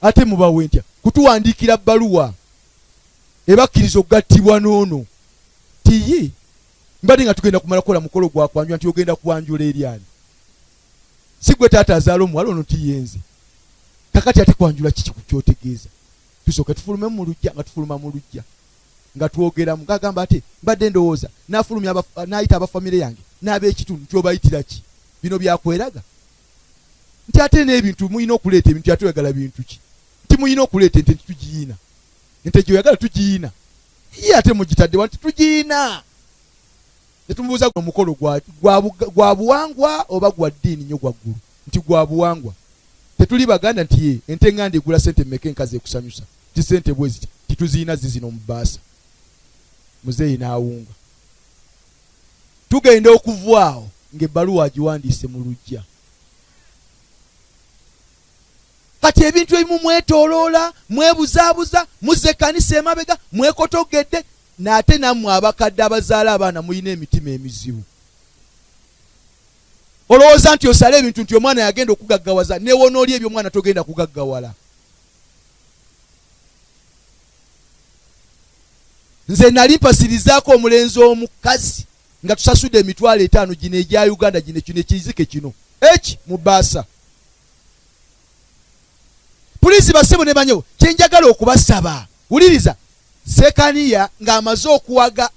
Ate mubawe ntya? Kutuwandiikira bbaluwa ebakkiriza okugattibwa n'ono. Tiyi, mbadde nga tugenda kumala kukola mukolo gwa kwanjula, nti ogenda kwanjula eri ani? Si gwe taata azaala omuwala ono? Nti yenze. Kakati ate kwanjula kiki ku kyotegeeza? Tusooke tufulume mu luggya, nga tufuluma mu luggya nga twogeramu, ng'agamba ate mbadde ndowooza n'afulumya n'ayita abafamire yange n'ab'ekitundu. Nti obayitira ki? Bino byakweraga nti ate n'ebintu mulina okuleeta ebintu. Ate oyagala bintu ki? Nti mulina okuleeta ente. Nti tugiyina ente gy'oyagala, tugiyina. Ye ate mugitadde wa? Nti tugiyina. Ne tumubuuza omukolo gwa buwangwa oba gwa ddiini nnyo gwa ggulu? Nti gwa buwangwa. Tetuli Baganda? Nti ye. Ente eŋŋanda egula ssente mmeka enkazi ekusanyusa? Nti ssente bwe ziti. Tituziina zizino mu bbaasa. Muzeeyi n'awunga. Tugenda okuvaawo ng'ebbaluwa agiwandiise mu luggya. Kati ebintu ebimu mwetooloola, mwebuzaabuza, muzza ekkanisa emabega, mwekotogedde. N'ate nammwe abakadde abazaala abaana mulina emitima emizibu. Olowooza nti osala ebintu nti omwana yagenda okugaggawaza, newonooli eby'omwana togenda kugaggawala. Nze nali mpasirizaako omulenzi omukazi nga tusasudde 50,000 gino egya Uganda, gino kino ekizike kino eki mu bbaasa. Pulizi bassebo ne bannyabo, kye njagala okubasaba, wuliriza. Sekaniya ng'amaze okuwaga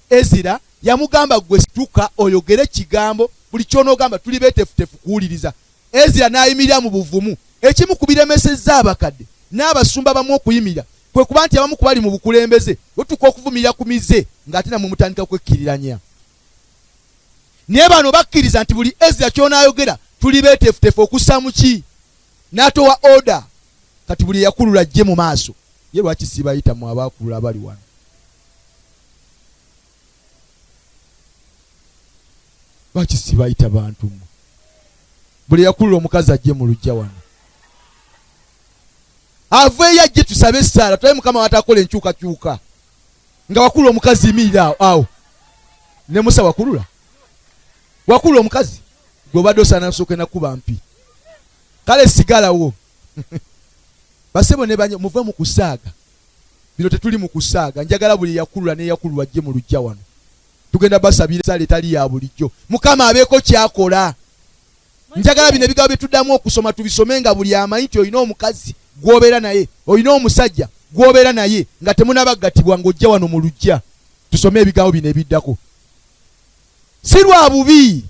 Ezira, yamugamba ggwe situka oyogere kigambo, buli ky'onoogamba tuli beetefutefu kuwuliriza. Ezira n'ayimirira mu buvumu. Ekimu ku biremesezza abakadde n'abasumba abamu okuyimirira kwe kuba nti abamu ku bali mu bukulembeze bwe tutuuka okuvumirira ku mize ng'ate nammwe mutandika kwekkiriranya. Naye bano bakkiriza nti buli Ezira ky'onaayogera tuli beeteefuteefu okussa mu ki? N'atowa order. Kati buli eyakulula ajje mu maaso. Ye lwaki sibayita mmwe abaakulula abali wano? Lwaki sibayita bantu mmwe? Buli eyakulula omukazi ajje mu luggya wano. Aveeyo ajje tusabe essaala tulabe Mukama w'ataakola enkyukakyuka. Nga wakulula omukazi yimirira awo awo. Ne Musa wakulula? Wakulula omukazi? Gwe obadde osaana nsooke nakuba mpi. Kale sigalawo. Basebo ne banyo muve mu kusaaga. Bino tetuli mu kusaaga. Njagala buli eyakulula n'eyakululwa ajje mu luggya wano. Tugenda basabira essaala etali ya bulijjo. Mukama abeeko ky'akola. Njagala bino ebigambo bye tuddamu okusoma tubisome nga buli amanyi nti olina omukazi gw'obeera naye, olina omusajja gw'obeera naye nga temunabagattibwa ng'ojja wano mu luggya tusome ebigambo bino ebiddako. Si lwa bubi,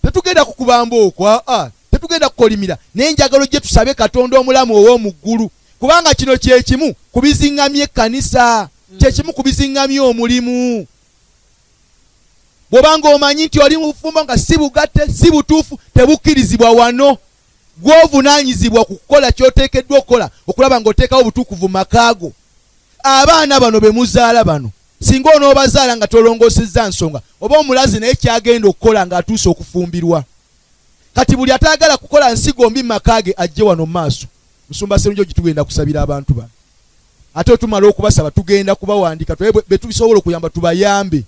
tetugenda kukubamba okwo, aa, tetugenda kukolimira, naye njagala ojje tusabe Katonda omulamu ow'omu ggulu, kubanga kino kye kimu ku biziŋŋamya ekkanisa, kye kimu ku biziŋŋamya omulimu. Bw'oba ng'omanyi nti oli mu bufumbo nga si bugatte, si butuufu, tebukkirizibwa wano. Gw'ovunaanyizibwa ku kukola ky'oteekeddwa okukola okulaba ng'oteekawo obutuukuvu mu maka go. Abaana bano be muzaala bano, singa onoobazaala nga tolongoosezza nsonga, oba omulaze naye ky'agenda okukola ng'atuuse okufumbirwa. Kati buli atayagala kukola nsigo mbi mu maka ge ajje wano mu maaso. Musumba Sserunjogi, tugenda kusabira abantu bano, ate otumala okubasaba tugenda kubawandiika tulabe be tubisobola okuyamba tubayambe.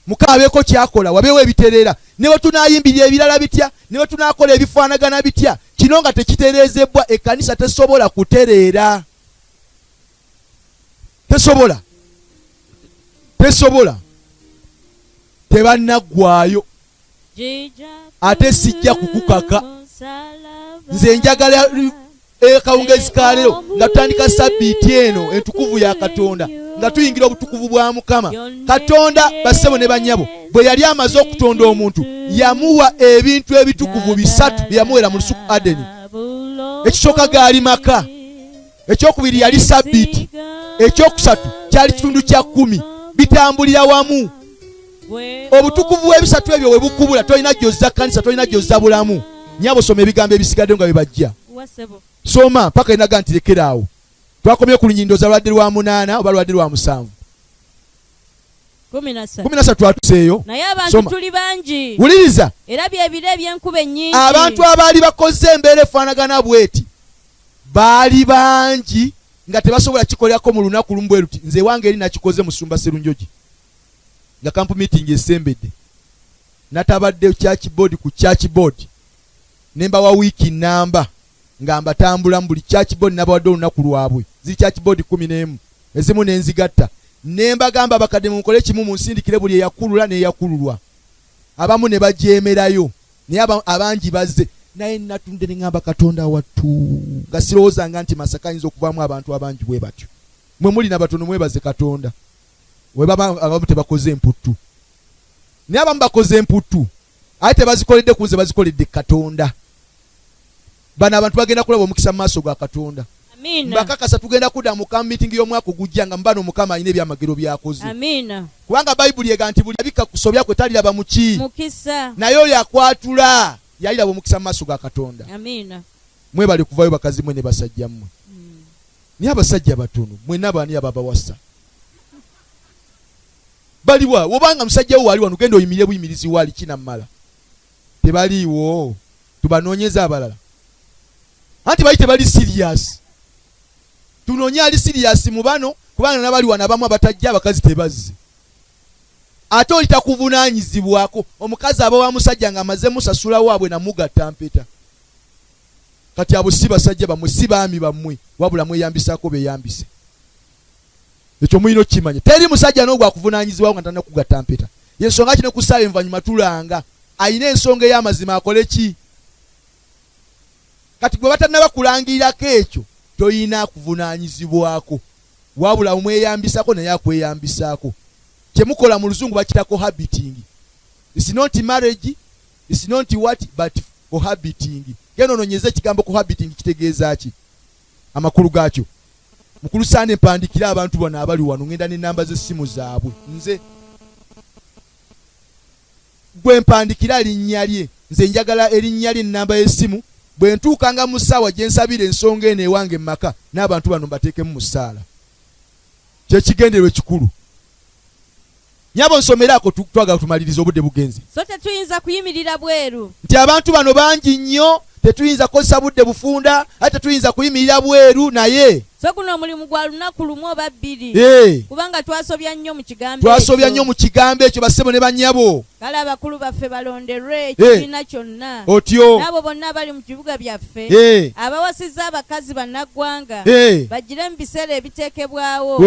Mukama abeeko kyakola, wabeewo ebitereera. Ne bwe tunaayimbirira ebirala bitya, ne bwe tunaakola ebifaanagana bitya, kino nga tekitereezebbwa, ekkanisa tesobola kutereera, tesobola, tesobola. Tebannaggwayo, ate sijja kukukaka. Nze njagala akawungezi ka leero nga tutandika sabbiiti eno entukuvu ya Katonda, nga tuyingira obutukuvu bwa Mukama Katonda. Bassebo ne bannyabo, bwe yali amaze okutonda omuntu, yamuwa ebintu ebitukuvu bisatu bye yamuweera mu lusuku Adeni. Ekisooka gaali maka, ekyokubiri yali sabbiiti, ekyokusatu kyali kitundu kya 10. Bitambulira wamu. Obutukuvu bw'ebisatu ebyo we bukubula, tolina gyozza kkanisa, tolina gyozza bulamu. Nyabo, soma ebigambo ebisigadde nga bwe bajja. Soma paka enaga nti lekeraawo. Twakomye ku lunyindoza lwadde lwa 8 oba lwadde lwa 7? 13 twatuseeyo. Naye abantu tuli bangi. Wuliriza. Era byebiro eby'enkuba ennyingi. Abantu abaali bakoze embeera efaanagana bweti baali bangi nga tebasobola kikolerako mu lunaku lumu bwe luti. Nze ewange eri nakikoze, musumba Serunjogi, nga camp meeting esembedde, natabadde church board ku church board ne mbawa wiiki namba nga mbatambulamu buli church board, nabawadde olunaku lwabwe. Ziri church board 11, ezimu nenzigatta, ne mbagamba, abakadde munkole kimu, munsindikire buli eyakulula n'eyakululwa. Abamu ne bajeemerayo, naye abangi bazze. Naye natunde ne ŋŋamba, Katonda wattu, nga sirowoozanga nti Masaka ayinza okuvaamu abantu abangi bwe batyo. Mwe muli nabatono, mwebaze Katonda. Webaba abamu tebakoze emputtu, naye abamu bakoze emputtu, ate tebazikoledde ku nze, bazikoledde Katonda. Bano abantu bagenda kulaba omukisa mu maaso ga Katonda. Mbakakasa, tugenda kudda mu camp meeting y'omwaka ogujja nga mubano Mukama alina ebyamagero byakoze. Kubanga Bayibuli ega nti buli abikka kusobya kwe taliraba muki? Mukisa. Naye oyo akwatula yaliraba omukisa mu maaso ga Katonda. Mwebale kuvayo, bakazi mwe ne basajja mmwe. Naye abasajja batono. Mwenna baani ababawasa? Baliwa? Obanga musajja wo waali wano, genda oyimirire buyimirizi waali kinammala. Tebaliiwo, tubanoonyeza abalala. Anti bali tebali serious, tunoonye ali serious mu bano, kubanga nabali wano abamu abatajja, abakazi tebazze. Ate oli takuvunaanyizibwako. Omukazi aba wa musajja ng'amaze musasula waabwe namugatta mpeta. Kati abo si basajja bammwe, si baami bammwe, wabula mweyambisaako beyambise. Ekyo mulina okukimanya, teri musajja n'ogwo akuvunaanyizibwawo nga tannakugatta mpeta. Yensonga kino ku ssaawa envannyuma tulanga ayina ensonga ey'amazima akole ki. Kati gwe batannaba kulangirirako ekyo, toyina kuvunaanyizibwako, wabula omweyambisako naye akweyambisaako. Kyemukola mu luzungu bakita cohabiting. It's not marriage, it's not what, but cohabiting. Genda ononyeze ekigambo cohabiting kitegeeza ki, amakulu gaakyo. Mukulu Sande, mpandikire abantu bano abali wano, ngenda n'ennamba z'essimu zaabwe. Nze gwe mpandikira linnya lye, nze njagala erinnya lye, ennamba y'essimu. Bwe ntuukanga mu ssaawa gye nsabira ensonga eno ewange mu maka, n'abantu bano mbateekemu mu ssaala. Kyekigendererwa ekikulu. Nyabo, nsomeraako, twagala tumalirize, obudde bugenze. So tetuyinza kuyimirira bweru. Nti abantu bano bangi nnyo, tetuyinza kukozesa budde bufunda, ate tetuyinza kuyimirira bweru, naye So guno omulimu gwa lunaku lumu oba 2, kubanga twasobya nnyo mu kigambo Twasobya ekyo. nnyo mu kigambo ekyo, bassebo ne bannyabo. Kale abakulu baffe balonderwe ekibiina kyonna Otyo. n'abo bonna abali mu bibuga byaffe abawasizza abakazi bannaggwanga, bagire mu biseera ebiteekebwawo,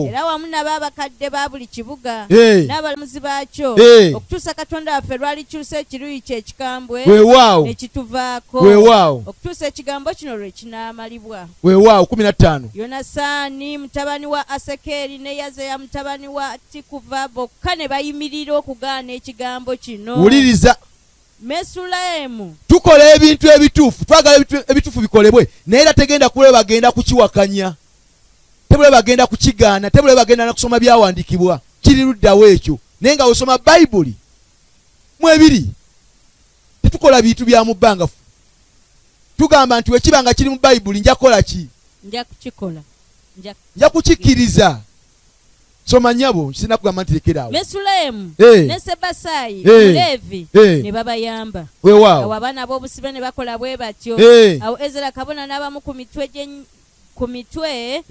era wamu nabo abakadde ba buli kibuga n'abalamuzi baakyo, okutuusa Katonda waffe lwalikyusa ekiruyi kye ekikambwe ne kituvaako, okutuusa ekigambo kino lwe kinaamalibwa. Weewaawo, 15. Yonasaani mutabani wa Asekeeri ne Yazeya mutabani wa Tikuva bokka ne bayimirira okugaana ekigambo kino. Wuliriza. Mesulemu. Tukola ebintu ebituufu, twagala ebintu ebituufu bikolebwe, naye era tegenda kulaba bagenda kukiwakanya, tebula bagenda kukigaana, tebula bagenda na kusoma byawandiikibwa kiri luddawo ekyo. Naye nga osoma Bayibuli mwebiri, tetukola bintu bya mu bbanga. Tugamba nti wekiba nga kiri mu Bayibuli, nja kukola ki? Nja kukikola. Nja kukikkiriza. Soma nnyabo, sirina kugamba nti lekera awo. Mesulemu ne Sebasaayi Omuleevi ne babayamba. Weewaawo. Awo abaana ab'obusibe ne bakola bwe batyo. Awo Ezera kabona n'abamu ku mitwe ku mitwe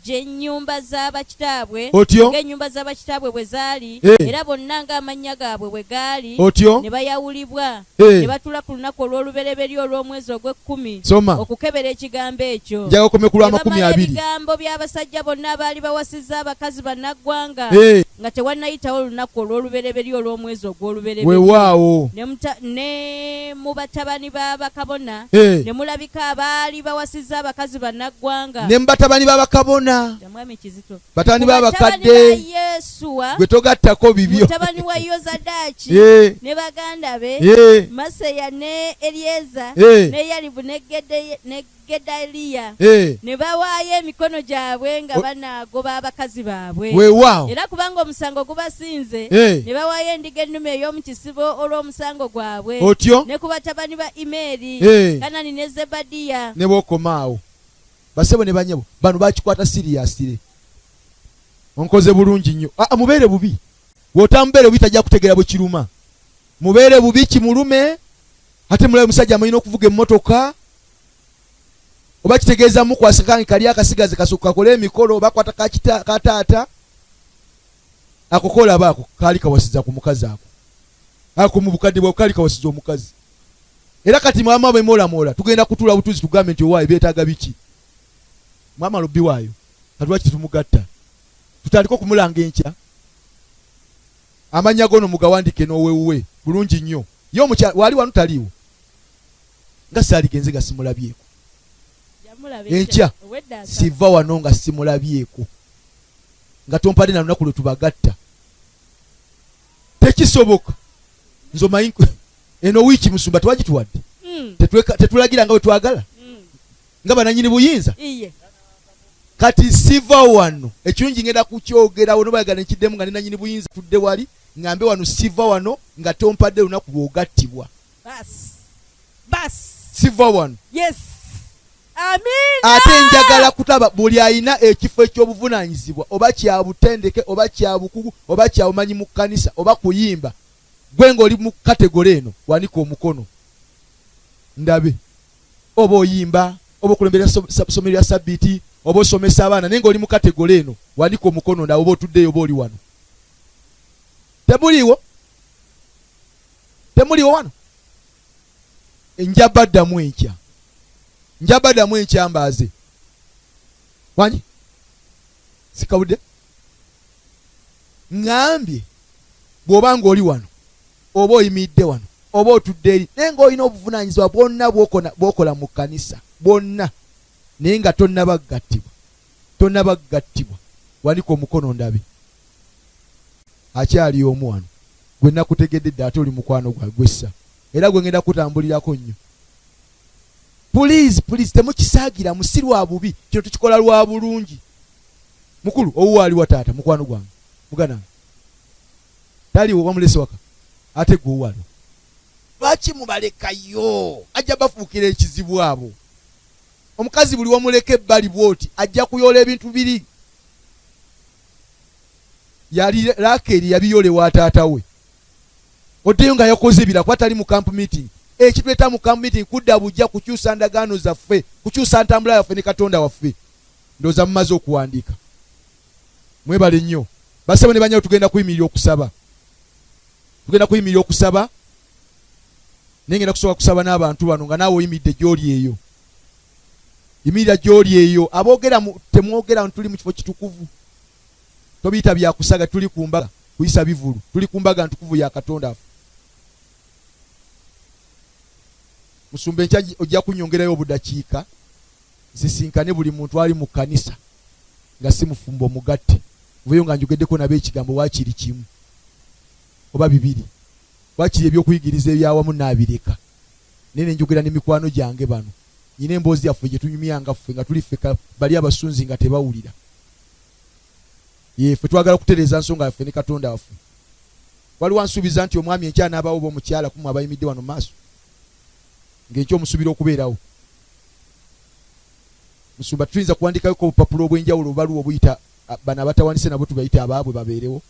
gy'ennyumba za bakitaabwe, ng'ennyumba za bakitaabwe bwe zaali, era bonna ng'amannya gaabwe bwe gaali, ne bayawulibwa, ne batuula ku lunaku olw'olubereberye olw'omwezi ogw'ekkumi okukebera ekigambo ekyo. Njagala okome ku Ne lw'amakumi bamala abiri. ebigambo by'abasajja bonna abaali bawasizza abakazi bannaggwanga, nga tewannayitawo olunaku olw'olubereberye olw'omwezi ogw'olubereberye. Weewaawo. Ne mu batabani ba bakabona ne mulabika abaali bawasizza abakazi bannaggwanga. Ne mu batabani ba bakabona. Mwami Kizito. Batabani Ku ba batabani bakadde. ba Yesuwa, Gwe togattako bibyo. Mutabani wa Yozadaaki ne baganda be, Maseya ne Eryeza, ne Yalibu ne Gedaliya, ne bawaayo emikono gyabwe nga banaagoba abakazi baabwe. Weewaawo. Era kubanga omusango gubasinze, ne bawaayo endiga ennume ey'omu kisibo olw'omusango gwabwe. Otyo? Ne ku batabani ba Imeri, Kanani ne Zebadiya. Ne bw'okoma awo. Bassebo ne bannyabo, bano bakikwata siriyasire. Onkoze bulungi nnyo. Mubeere bubi. Bw'otamubeere bubi tajja kutegeera bwe kiruma. Mubeere bubi kimulume. Ate mulabe omusajja amanyi n'okuvuga emmotoka. Oba kitegeeza mukwasa kange kali akasigaze kasooka kakole emikolo, oba kwata ka taata. Ako k'olaba ako kaali kawasiza ku mukazi ako. Ako mu bukadde bwawe kaali kawasiza omukazi. Era kati mwama bwe mwolamwola, tugenda kutuula butuuzi tugambe nti owaaye beetaaga biki. Mwama lobbi waayo, kati lwaki tetumugatta? Tutandike okumulanga enkya. Amannya g'ono mugawandiike n'owewuwe bulungi nnyo. Ye omukyala waali wano taliiwo. Nga saaligenze nga simulabyeko. Enkya siva wano nga simulabyeko. Nga tompadde na lunaku lwe tubagatta. Tekisoboka. Nze omanyi eno wiiki musumba tewagituwadde. Tetulagira nga bwe twagala. Nga banannyini buyinza. Kati siva wano. Ekirungi ngenda kukyogerawo n'obayagala nkiddemu nga ne nannyini buyinza tudde wali, ngambe wano siva wano nga tompadde lunaku lw'ogattibwa. Bas. Bas. Siva wano. Yes. Amina. Ate njagala kutaba buli alina ekifo eky'obuvunaanyizibwa oba kya butendeke oba kya bukugu oba kya bumanyi mu kkanisa oba kuyimba, gwe ng'oli mu kategole eno wanika omukono ndabe oba oyimba oba okulembera ssomero lya sabbiiti oba osomesa abaana, naye ng'oli mu kategole eno wanika omukono ndabe oba otuddeyo oba oli wano. Temuliiwo? Temuliiwo wano? Njabaddamu enkya. Njabaddamu enkya mbaaze. Wangi? Sikawudde? Ŋŋambye bw'oba ng'oli wano oba oyimiridde wano oba otudde eri, naye ng'olina obuvunaanyizibwa bwonna bw'okola mu kkanisa bwonna, naye nga tonnabagattibwa, wanika omukono ndabe. Akyali omu wano gwe nakutegedde dda, ate oli mukwano gwa gwessa era gwe ngenda kutambulirako nnyo. Please, please, temukisaagira, si lwa bubi, kino tukikola lwa bulungi. Mukulu owuwo aliwa taata, mukwano gwange, muganda wange taliwo, wamulese waka, ate gwe owuwo aliwa? Lwaki mubalekayo? Ajja bafuukira ekizibu abo. Omukazi buli wamuleka ebbali bw'oti ajja kuyoola ebintu biri. Yali Rakeli yabiyoola ewa taata we. Oddeyo nga yakoze ebirala kuba tali mu camp meeting. Ekituleeta mu camp meeting kudda bujja kukyusa ndagaano zaffe, kukyusa ntambula yaffe ne Katonda waffe. Ndowooza mumaze okuwandiika. Mwebale nnyo. Bassebo ne bannyabo, tugenda kuyimirira okusaba. Tugenda kuyimirira okusaba. Naye ngenda kusooka kusaba n'abantu bano nga naawe oyimiridde gy'oli eyo. Yimirira gy'oli eyo. Aboogera temwogera nti tuli mu kifo kitukuvu. Tobiyita bya kusaga, tuli ku mbaga, kuyisa bivulu. Tuli ku mbaga ntukuvu ya Katonda waffe. Musumba enkya ojja kunnyongerayo obudakiika nsisinkane buli muntu ali mu kkanisa nga si mufumbo omugatte. Nveeyo nga njogeddeko nabo ekigambo waakiri kimu oba bibiri. Waakiri eby'okuyigiriza ebyawamu naabireka. Naye ne njogera ne mikwano gyange bano. Nnyina emboozi yaffe gye tunyumyanga ffe nga tuli ffekka, bali abasunzi nga tebawulira. Yee, ffe twagala kutereeza nsonga yaffe ne Katonda waffe. Waliwo ansuubiza nti omwami enkya anaabawo oba omukyala ku mmwe abayimiridde wano mu maaso? Ng'enkya omusuubira okubeerawo. Musumba, tetuyinza kuwandiikayoko obupapula obw'enjawulo obubaluwa obuyita Bano abatawanise nabo tubayite abaabwe babeerewo,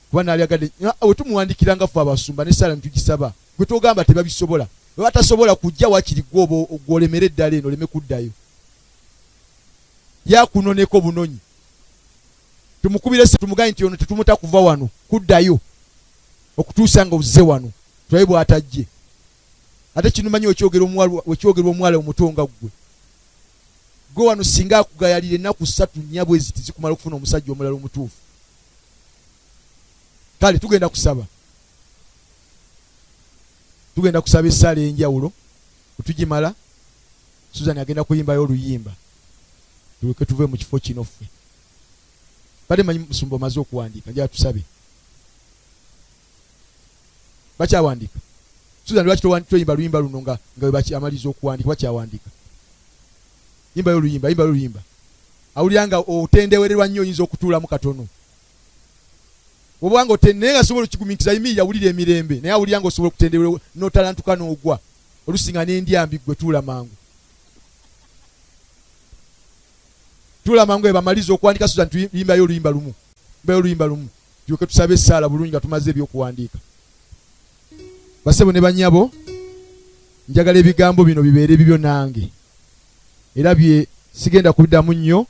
kuba nalyagadde wetumuwandikira nga ffe abasumba ne sala nitugisaba. Gwe togamba tebabisobola, bwe batasobola kujja wakiri gwe oba gwolemere eddala eno oleme kuddayo, yakunoneko bunonyi. Tumukubire si tumugaye nti ono tetumuta kuva wano kuddayo okutuusa nga ozze wano, tulabe bw'atajje. Ate kinumanyi wekyogerwa omuwala omuto nga ggwe, gwe wano singa akugayalira ennaku 3 4 bwe ziti zikumala okufuna omusajja omulala omutuufu. Kale tugenda kusaba, tugenda kusaba essaala ey'enjawulo. Bwe tugimala, Susan agenda kuyimbayo oluyimba, tuleke tuve mu kifo kino. Ffe bade manyi musumba omaze okuwandiika, njala tusabe. Bakyawandiika? Susan, lwaki toyimba luyimba luno nga webakyamaliza okuwandiika? Bakyawandiika. Yimbayo oluyimba, yimbayo oluyimba. Awulira nga otendewererwa nnyo, oyinza okutuulamu katono obanga naye nga sobola okigumiikiriza. Yimirira, wulira emirembe, naye awulira nga osobola okutendewererwa n'otalantuka n'ogwa olusinga n'endyambi. Ggwe tuula mangu, tuula mangu. Ebamaliza okuwandika, Susan, tuyimbayo oluyimba lumu, yimbayo oluyimba lumu, tulyoke tusabe essaala bulungi nga tumaze ebyokuwandiika. Basebo ne banyabo, njagala ebigambo bino bibeere bibyo nange, era bye sigenda kubiddamu nnyo.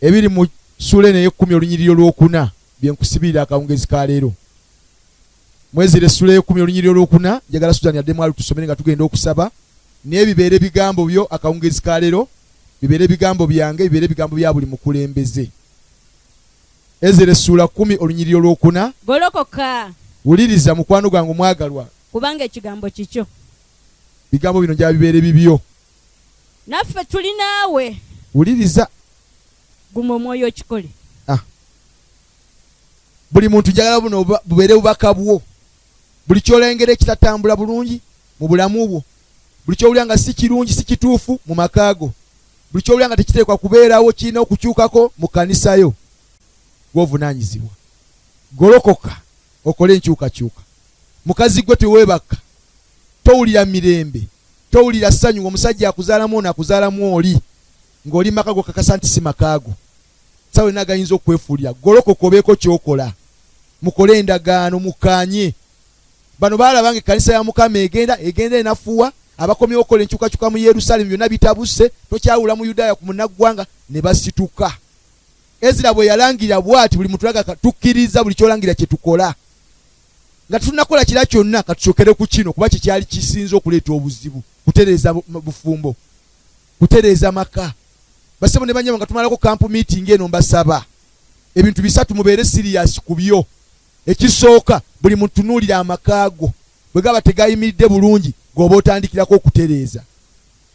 Ebiri mu ssuula eno ey'ekkumi olunyiriri olwokuna bye nkusibirira akawungezi ka leero. Mwezira essula ey'ekkumi olunyiriri olwokuna. Njagala Susan addemu alutusomere nga tugenda okusaba, naye bibeere bigambo byo akawungezi ka leero, bibeere bigambo byange, bibeere bigambo bya buli mukulembeze. Ezera essuula 10 olunyiriri olwokuna. Golokoka. Wuliriza, mukwano gwange omwagalwa. Kubanga ekigambo kikyo. Bigambo bino njagala bibeere bibyo. Naffe tuli naawe. Wuliriza. Guma omwoyo okikole. Ah. Buli muntu njagala buno bubeere bubaka bwo. Buli kyolengera ekitatambula bulungi mu bulamu bwo, buli kyowulira nga si kirungi, si kituufu mu maka go, buli kyowulira nga tekiteekwa kubeerawo, kirina okukyukako mu kkanisa yo, gw'ovunaanyizibwa. Golokoka okole enkyukakyuka. Mukazi gwe teweebaka, towulira mirembe, towulira ssanyu ng'omusajja akuzaalamu ono akuzaalamu oli, ng'oli maka go kakasa nti si maka go, sawa yonna gayinza okwefuulira. Golokoka obeeko ky'okola, mukole endagaano, mukkaanye. Bano baalaba nga ekkanisa ya Mukama egenda egenda enafuwa, abakomyewo okukola enkyukakyuka mu Yerusaalemi, byonna bitabuse, tokyawula Muyudaaya ku munnaggwanga, ne basituka. Ezira bwe yalangirira bw'ati, buli muntu laga tukkiriza buli ky'olangira kye tukola. Nga tetunnakola kira kyonna, katusookere ku kino, kuba kye kyali kisinze okuleeta obuzibu, kutereeza bufumbo, kutereeza maka. Basebo ne bannyabo, nga tumalako camp meeting eno, mbasaba ebintu bisatu mubeere serious ku byo. Ekisooka, buli muntu tunuulira amaka go, bwe gaba tegayimiridde bulungi, g'oba otandikirako okutereeza.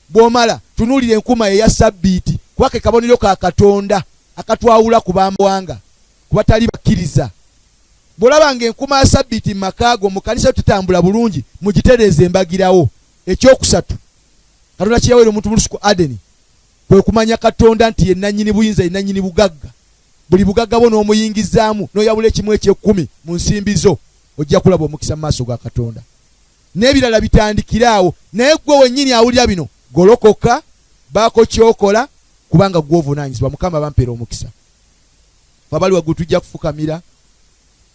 Bw'omala, tunuulira enkuma eya sabbiiti, kuba ke kabonero ka Katonda akatwawula ku b'amawanga, ku batali bakkiriza. Bw'olaba ng'enkuma ya sabbiiti mu maka go, mu kkanisa yo tetambula bulungi, mugitereeze embagirawo. Ekyokusatu, Katonda kye yaweera omuntu mu lusuku Adeni kwe kumanya Katonda nti ye nnannyini buyinza, ye nnannyini bugagga. Buli bugagga bwo n'omuyingizaamu, n'oyawula ekimu eky'ekkumi mu nsimbi zo, ojja kulaba omukisa mu maaso ga Katonda. N'ebirala bitandikire awo. Naye ggwe wennyini awulira bino, golokoka, baako ky'okola, kubanga ggwe ovunaanyizibwa. Mukama bampeera omukisa. Ffe abali waggulu tujja kufukamira,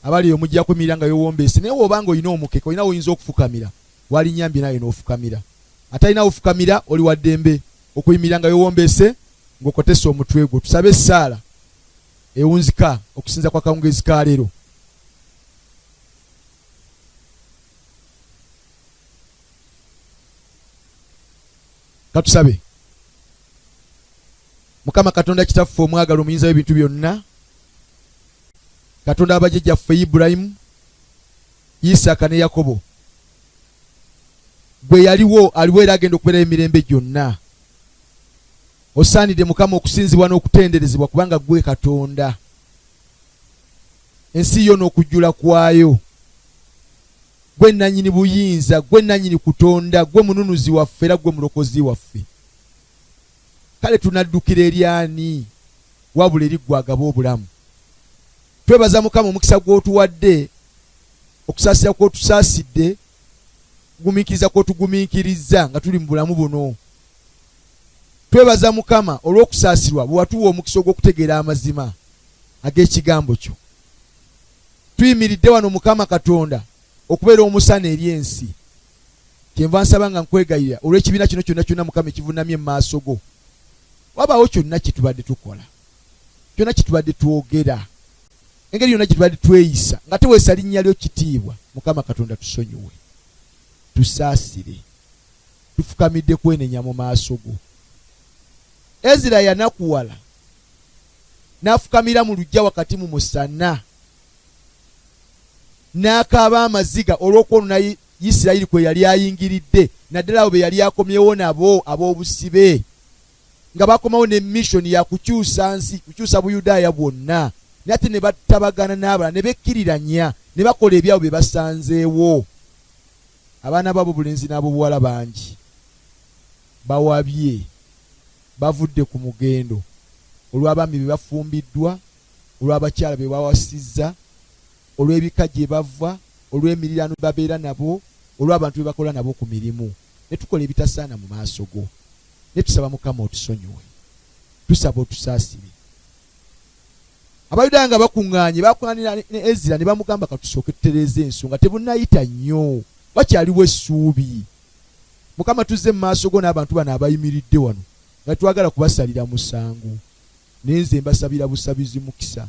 abali eyo mujja kuyimirira nga wewombeese. Naye bw'oba nga olina omukeka, olina w'oyinza okufukamira, walinnyambye naawe n'ofukamira. Atalina wufukamira, oli wa ddembe okuyimirira nga wewombeese ng'okotese omutwe gwo. Tusabe essaala ewunzika okusinza kwa kawungeezi ka leero. Katusabe. Mukama Katonda Kitaffe omwagalwa, omuyinza w'ebintu byonna, Katonda w'abajjajjaffe Ibulayimu, Isaaka ne Yakobo, gwe yaliwo, aliwo era agenda okubeerayo emirembe gyonna. Osaanidde Mukama okusinzibwa n'okutenderezebwa, kubanga ggwe Katonda. Ensi yo n'okujjula kwayo. Ggwe nnannyini buyinza, ggwe nnannyini kutonda, ggwe mununuzi waffe era ggwe mulokozi waffe. Kale tunaddukira eri ani wabula eri ggwe agaba obulamu? Twebaza Mukama omukisa gw'otuwadde, okusaasira kw'otusaasidde, kugumiikiriza kw'otugumiikirizza nga tuli mu bulamu buno. Twebaza Mukama olw'okusaasirwa bwe watuwa omukisa ogw'okutegeera amazima ag'ekigambo kyo. Tuyimiridde wano Mukama Katonda okubeera omusana eri ensi. Kyenva nsaba nga nkwegayirira olw'ekibiina kino kyonna kyonna Mukama ekivunamye mu maaso go. Wabaawo kyonna kye tubadde tukola, kyonna kye tubadde twogera, engeri yonna gye tubadde tweyisa nga teweesa linnya lyo kitiibwa, Mukama Katonda tusonyiwe, tusaasire. Tufukamidde kwenenya mu maaso go. Ezira yanakuwala n'afukamira mu luggya wakati mu musana, n'akaaba amaziga olw'okwonoona Isirayiri kwe yali ayingiridde, naddala abo be yali akomyewo nabo ab'obusibe, nga bakomawo ne mission ya kukyusa nsi, kukyusa Buyudaaya bwonna, naye ate ne batabagana n'abalala, ne bekkiriranya, ne bakola ebyabwe bye basanzeewo. Abaana bo ab'obulenzi n'ab'obuwala bangi bawabye, bavudde ku mugendo olw'abaami be bafumbiddwa, olw'abakyala be bawasizza, olw'ebika gye bava, olw'emiriraano gye babeera nabo, olw'abantu be bakola nabo ku mirimu, ne tukola ebitasaana mu maaso go. Naye tusaba Mukama otusonyiwe. Tusaba otusaasire. Abayudaaya nga bakuŋŋaanye, baakuŋŋaanira ne Ezira ne bamugamba, Ka tusooke tutereeze ensonga, tebunnayita nnyo, wakyaliwo essuubi. Mukama, tuzze mu maaso go n'abantu bano abayimiridde wano, nga tetwagala kubasalira musango, naye nze mbasabira busabizi mukisa.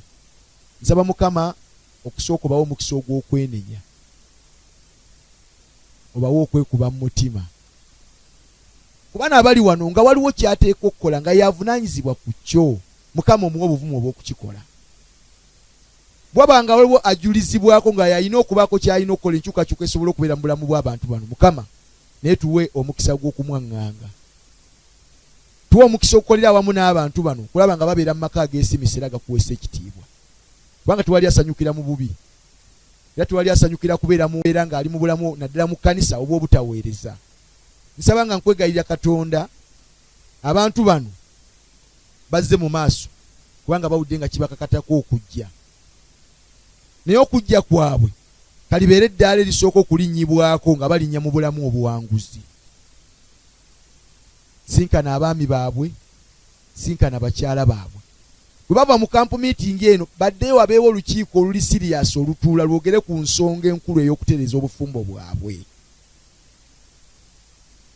Nsaba Mukama okusooka obawe omukisa ogw'okwenenya, obawe okwekuba mu mutima. Ku bano abali wano nga waliwo ky'ateekwa okukola nga y'avunaanyizibwa ku kyo, Mukama omuwe obuvumu obw'okukikola. Bwaba nga waliwo ajulizibwako nga y'alina okubaako ky'alina okukola enkyukakyuka esobola okubeera mu bulamu bw'abantu bano, Mukama, naye tuwe omukisa gw'okumwaŋŋanga. Tuwe omukisa okukolera awamu n'abantu bano okulaba nga babeera mu maka ageesiimisa era agakuweesa ekitiibwa. Kubanga tewali asanyukira mu bubi. Era tewali asanyukira kubeera mu mbeera ng'ali mu bulamu naddala mu kkanisa obw'obutaweereza. Nsaba nga nkwegayirira Katonda, abantu bano bazze mu maaso kubanga bawulidde nga kibakakatako okujja. Naye okujja kwabwe kalibeere eddaala erisooka okulinnyibwako nga balinnya mu bulamu obuwanguzi. Sinkana abaami baabwe, sinkana bakyala baabwe. Bwe bava mu camp meeting eno baddeyo wabeewo olukiiko oluli siriyasi olutuula lwogere ku nsonga enkulu ey'okutereeza obufumbo bwabwe.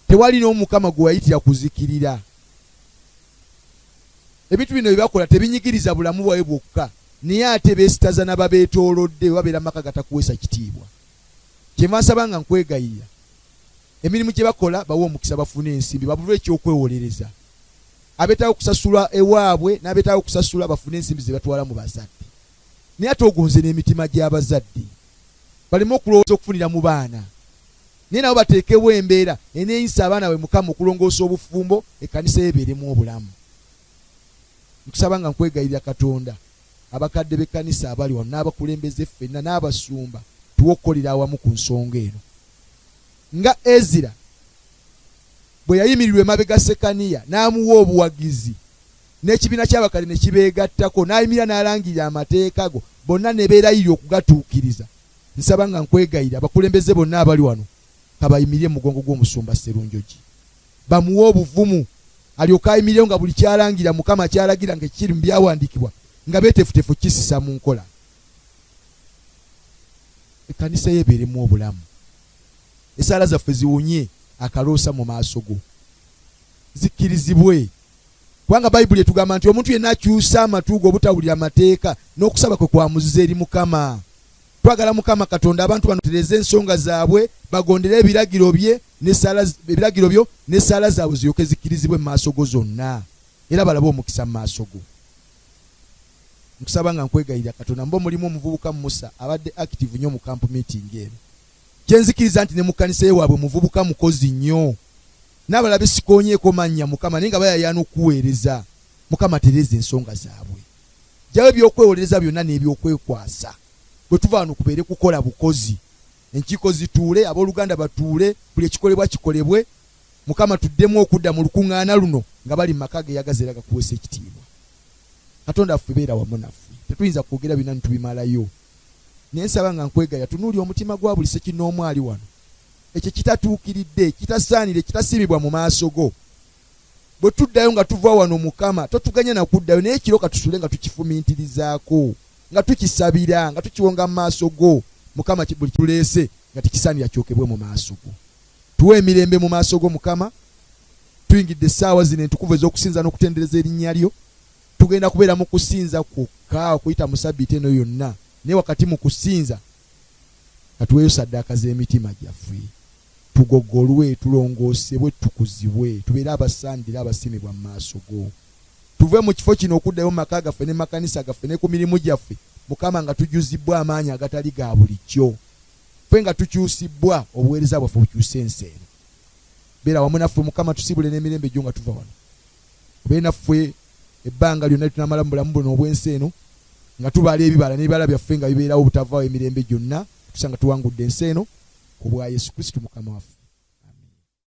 Tewali n'omu Mukama gwe wayitira kuzikirira. Ebintu bino bye bakola tebinyigiriza bulamu bwabwe bwokka, naye ate beesitaza n'ababeetoolodde bwe babeera mu maka agatakuweesa kitiibwa. Kyenva nsaba nga nkwegayirira, emirimu gye bakola bawe omukisa bafune ensimbi babulwe eky'okwewolereza. Abeetaaga okusasula ewaabwe n'abeetaaga okusasula bafune ensimbi ze batwala mu bazadde. Naye ate ogonze n'emitima gy'abazadde baleme okulowooza okufunira mu baana. Naye nabo bateekewo embeera eneeyisa abaana baabwe Mukama okulongoosa obufumbo ekkanisa ye ebeeremu obulamu. Nkusaba nga nkwegayirira Katonda, abakadde b'ekkanisa abali wano n'abakulembeze ffenna n'abasumba tuwe okukolera awamu ku nsonga eno. Nga Ezira bwe yayimirirwa emabega Sekaniya n'amuwa obuwagizi n'ekibiina ky'abakadde ne kibeegattako n'ayimirira n'alangirira amateeka go bonna ne beerayirira okugatuukiriza. Nsaba nga nkwegayirira abakulembeze bonna abali wano ka bayimirire mu mugongo gw'omusumba Sserunjogi bamuwe obuvumu alyoke ayimirirewo nga buli ky'alangira Mukama ky'alagira nga kiri mu byawandiikibwa nga beeteefuteefu okukissisa mu nkola. Ekkanisa yo ebeeremu obulamu. Essaala zaffe ziwunye akaloosa mu maaso go. Zikkirizibwe. Kubanga Bayibuli etugamba nti omuntu yenna akyusa amatu ge obutawulira mateeka n'okusaba kwe kwa muzizo eri Mukama. Twagala Mukama Katonda abantu bano otereeze ensonga zaabwe, bagondere ebiragiro bye n'essaala ebiragiro byo n'essaala zaabwe ziryoke zikkirizibwe mu maaso go zonna era balabe omukisa mu maaso go. Nkusaba nga nkwegayirira Katonda mbo mulimu omuvubuka Musa abadde active nnyo mu camp meeting eno. Kye nzikiriza nti ne mu kkanisa ewaabwe muvubuka mukozi nnyo. N'abalala be sikoonyeeko mannya Mukama naye nga bayayaana okukuweereza. Mukama tereeza ensonga zaabwe. Ggyawo eby'okwewolereza byonna n'eby'okwekwasa. Bwe tuva wano kubeere kukola bukozi. Enkiiko zituule, ab'oluganda batuule, buli ekikolebwa kikolebwe. Mukama tuddemu okudda mu lukuŋŋaana luno nga bali mu maka ageyagaza era agakuweesa ekitiibwa. Katonda waffe beera wamu naffe. Tetuyinza kwogera byonna ne tubimalayo. Naye nsaba nga nkwegayirira tunuulira omutima gwa buli ssekinnoomu ali wano. Ekyo ekitatuukiridde, ekitasaanira, ekitasiimibwa mu maaso go. Bwe tuddayo nga tuva wano Mukama, totuganya na kuddayo, naye ekiro katusule nga tukifumintirizaako, nga tukisabira, nga tukiwonga mu maaso go. Mukama, buli tuleese nga tekisaanira kyokebwe mu maaso go. Tuwe emirembe mu maaso go Mukama. Tuyingidde essaawa zino entukuvu ez'okusinza n'okutendereza erinnya lyo. Tugenda kubeera mu kusinza kwokka okuyita mu sabbiiti eno yonna, naye wakati mu kusinza katuweeyo saddaaka z'emitima gyaffe, tugogolwe, tulongoosebwe, tukuzibwe, tubeere abasaanidde abasiimibwa mu maaso go. Tuve mu kifo kino okuddayo mu maka gaffe ne makanisa gaffe ne ku mirimu gyaffe, Mukama, nga tujuzibbwa amaanyi agatali ga bulijjo, ffe nga tukyusibbwa, obuweereza bwaffe bukyuse ensi eno. Beera wamu naffe Mukama, tusiibule n'emirembe gyo nga tuva wano. Obeere naffe ebbanga lyonna lyetunamala mu bulamu buno obw'ensi eno, nga tubala ebibala n'ebibala byaffe nga bibeerawo obutavaawo emirembe gyonna, tusanga tuwangudde ensi eno ku bwa Yesu Kristo Mukama waffe.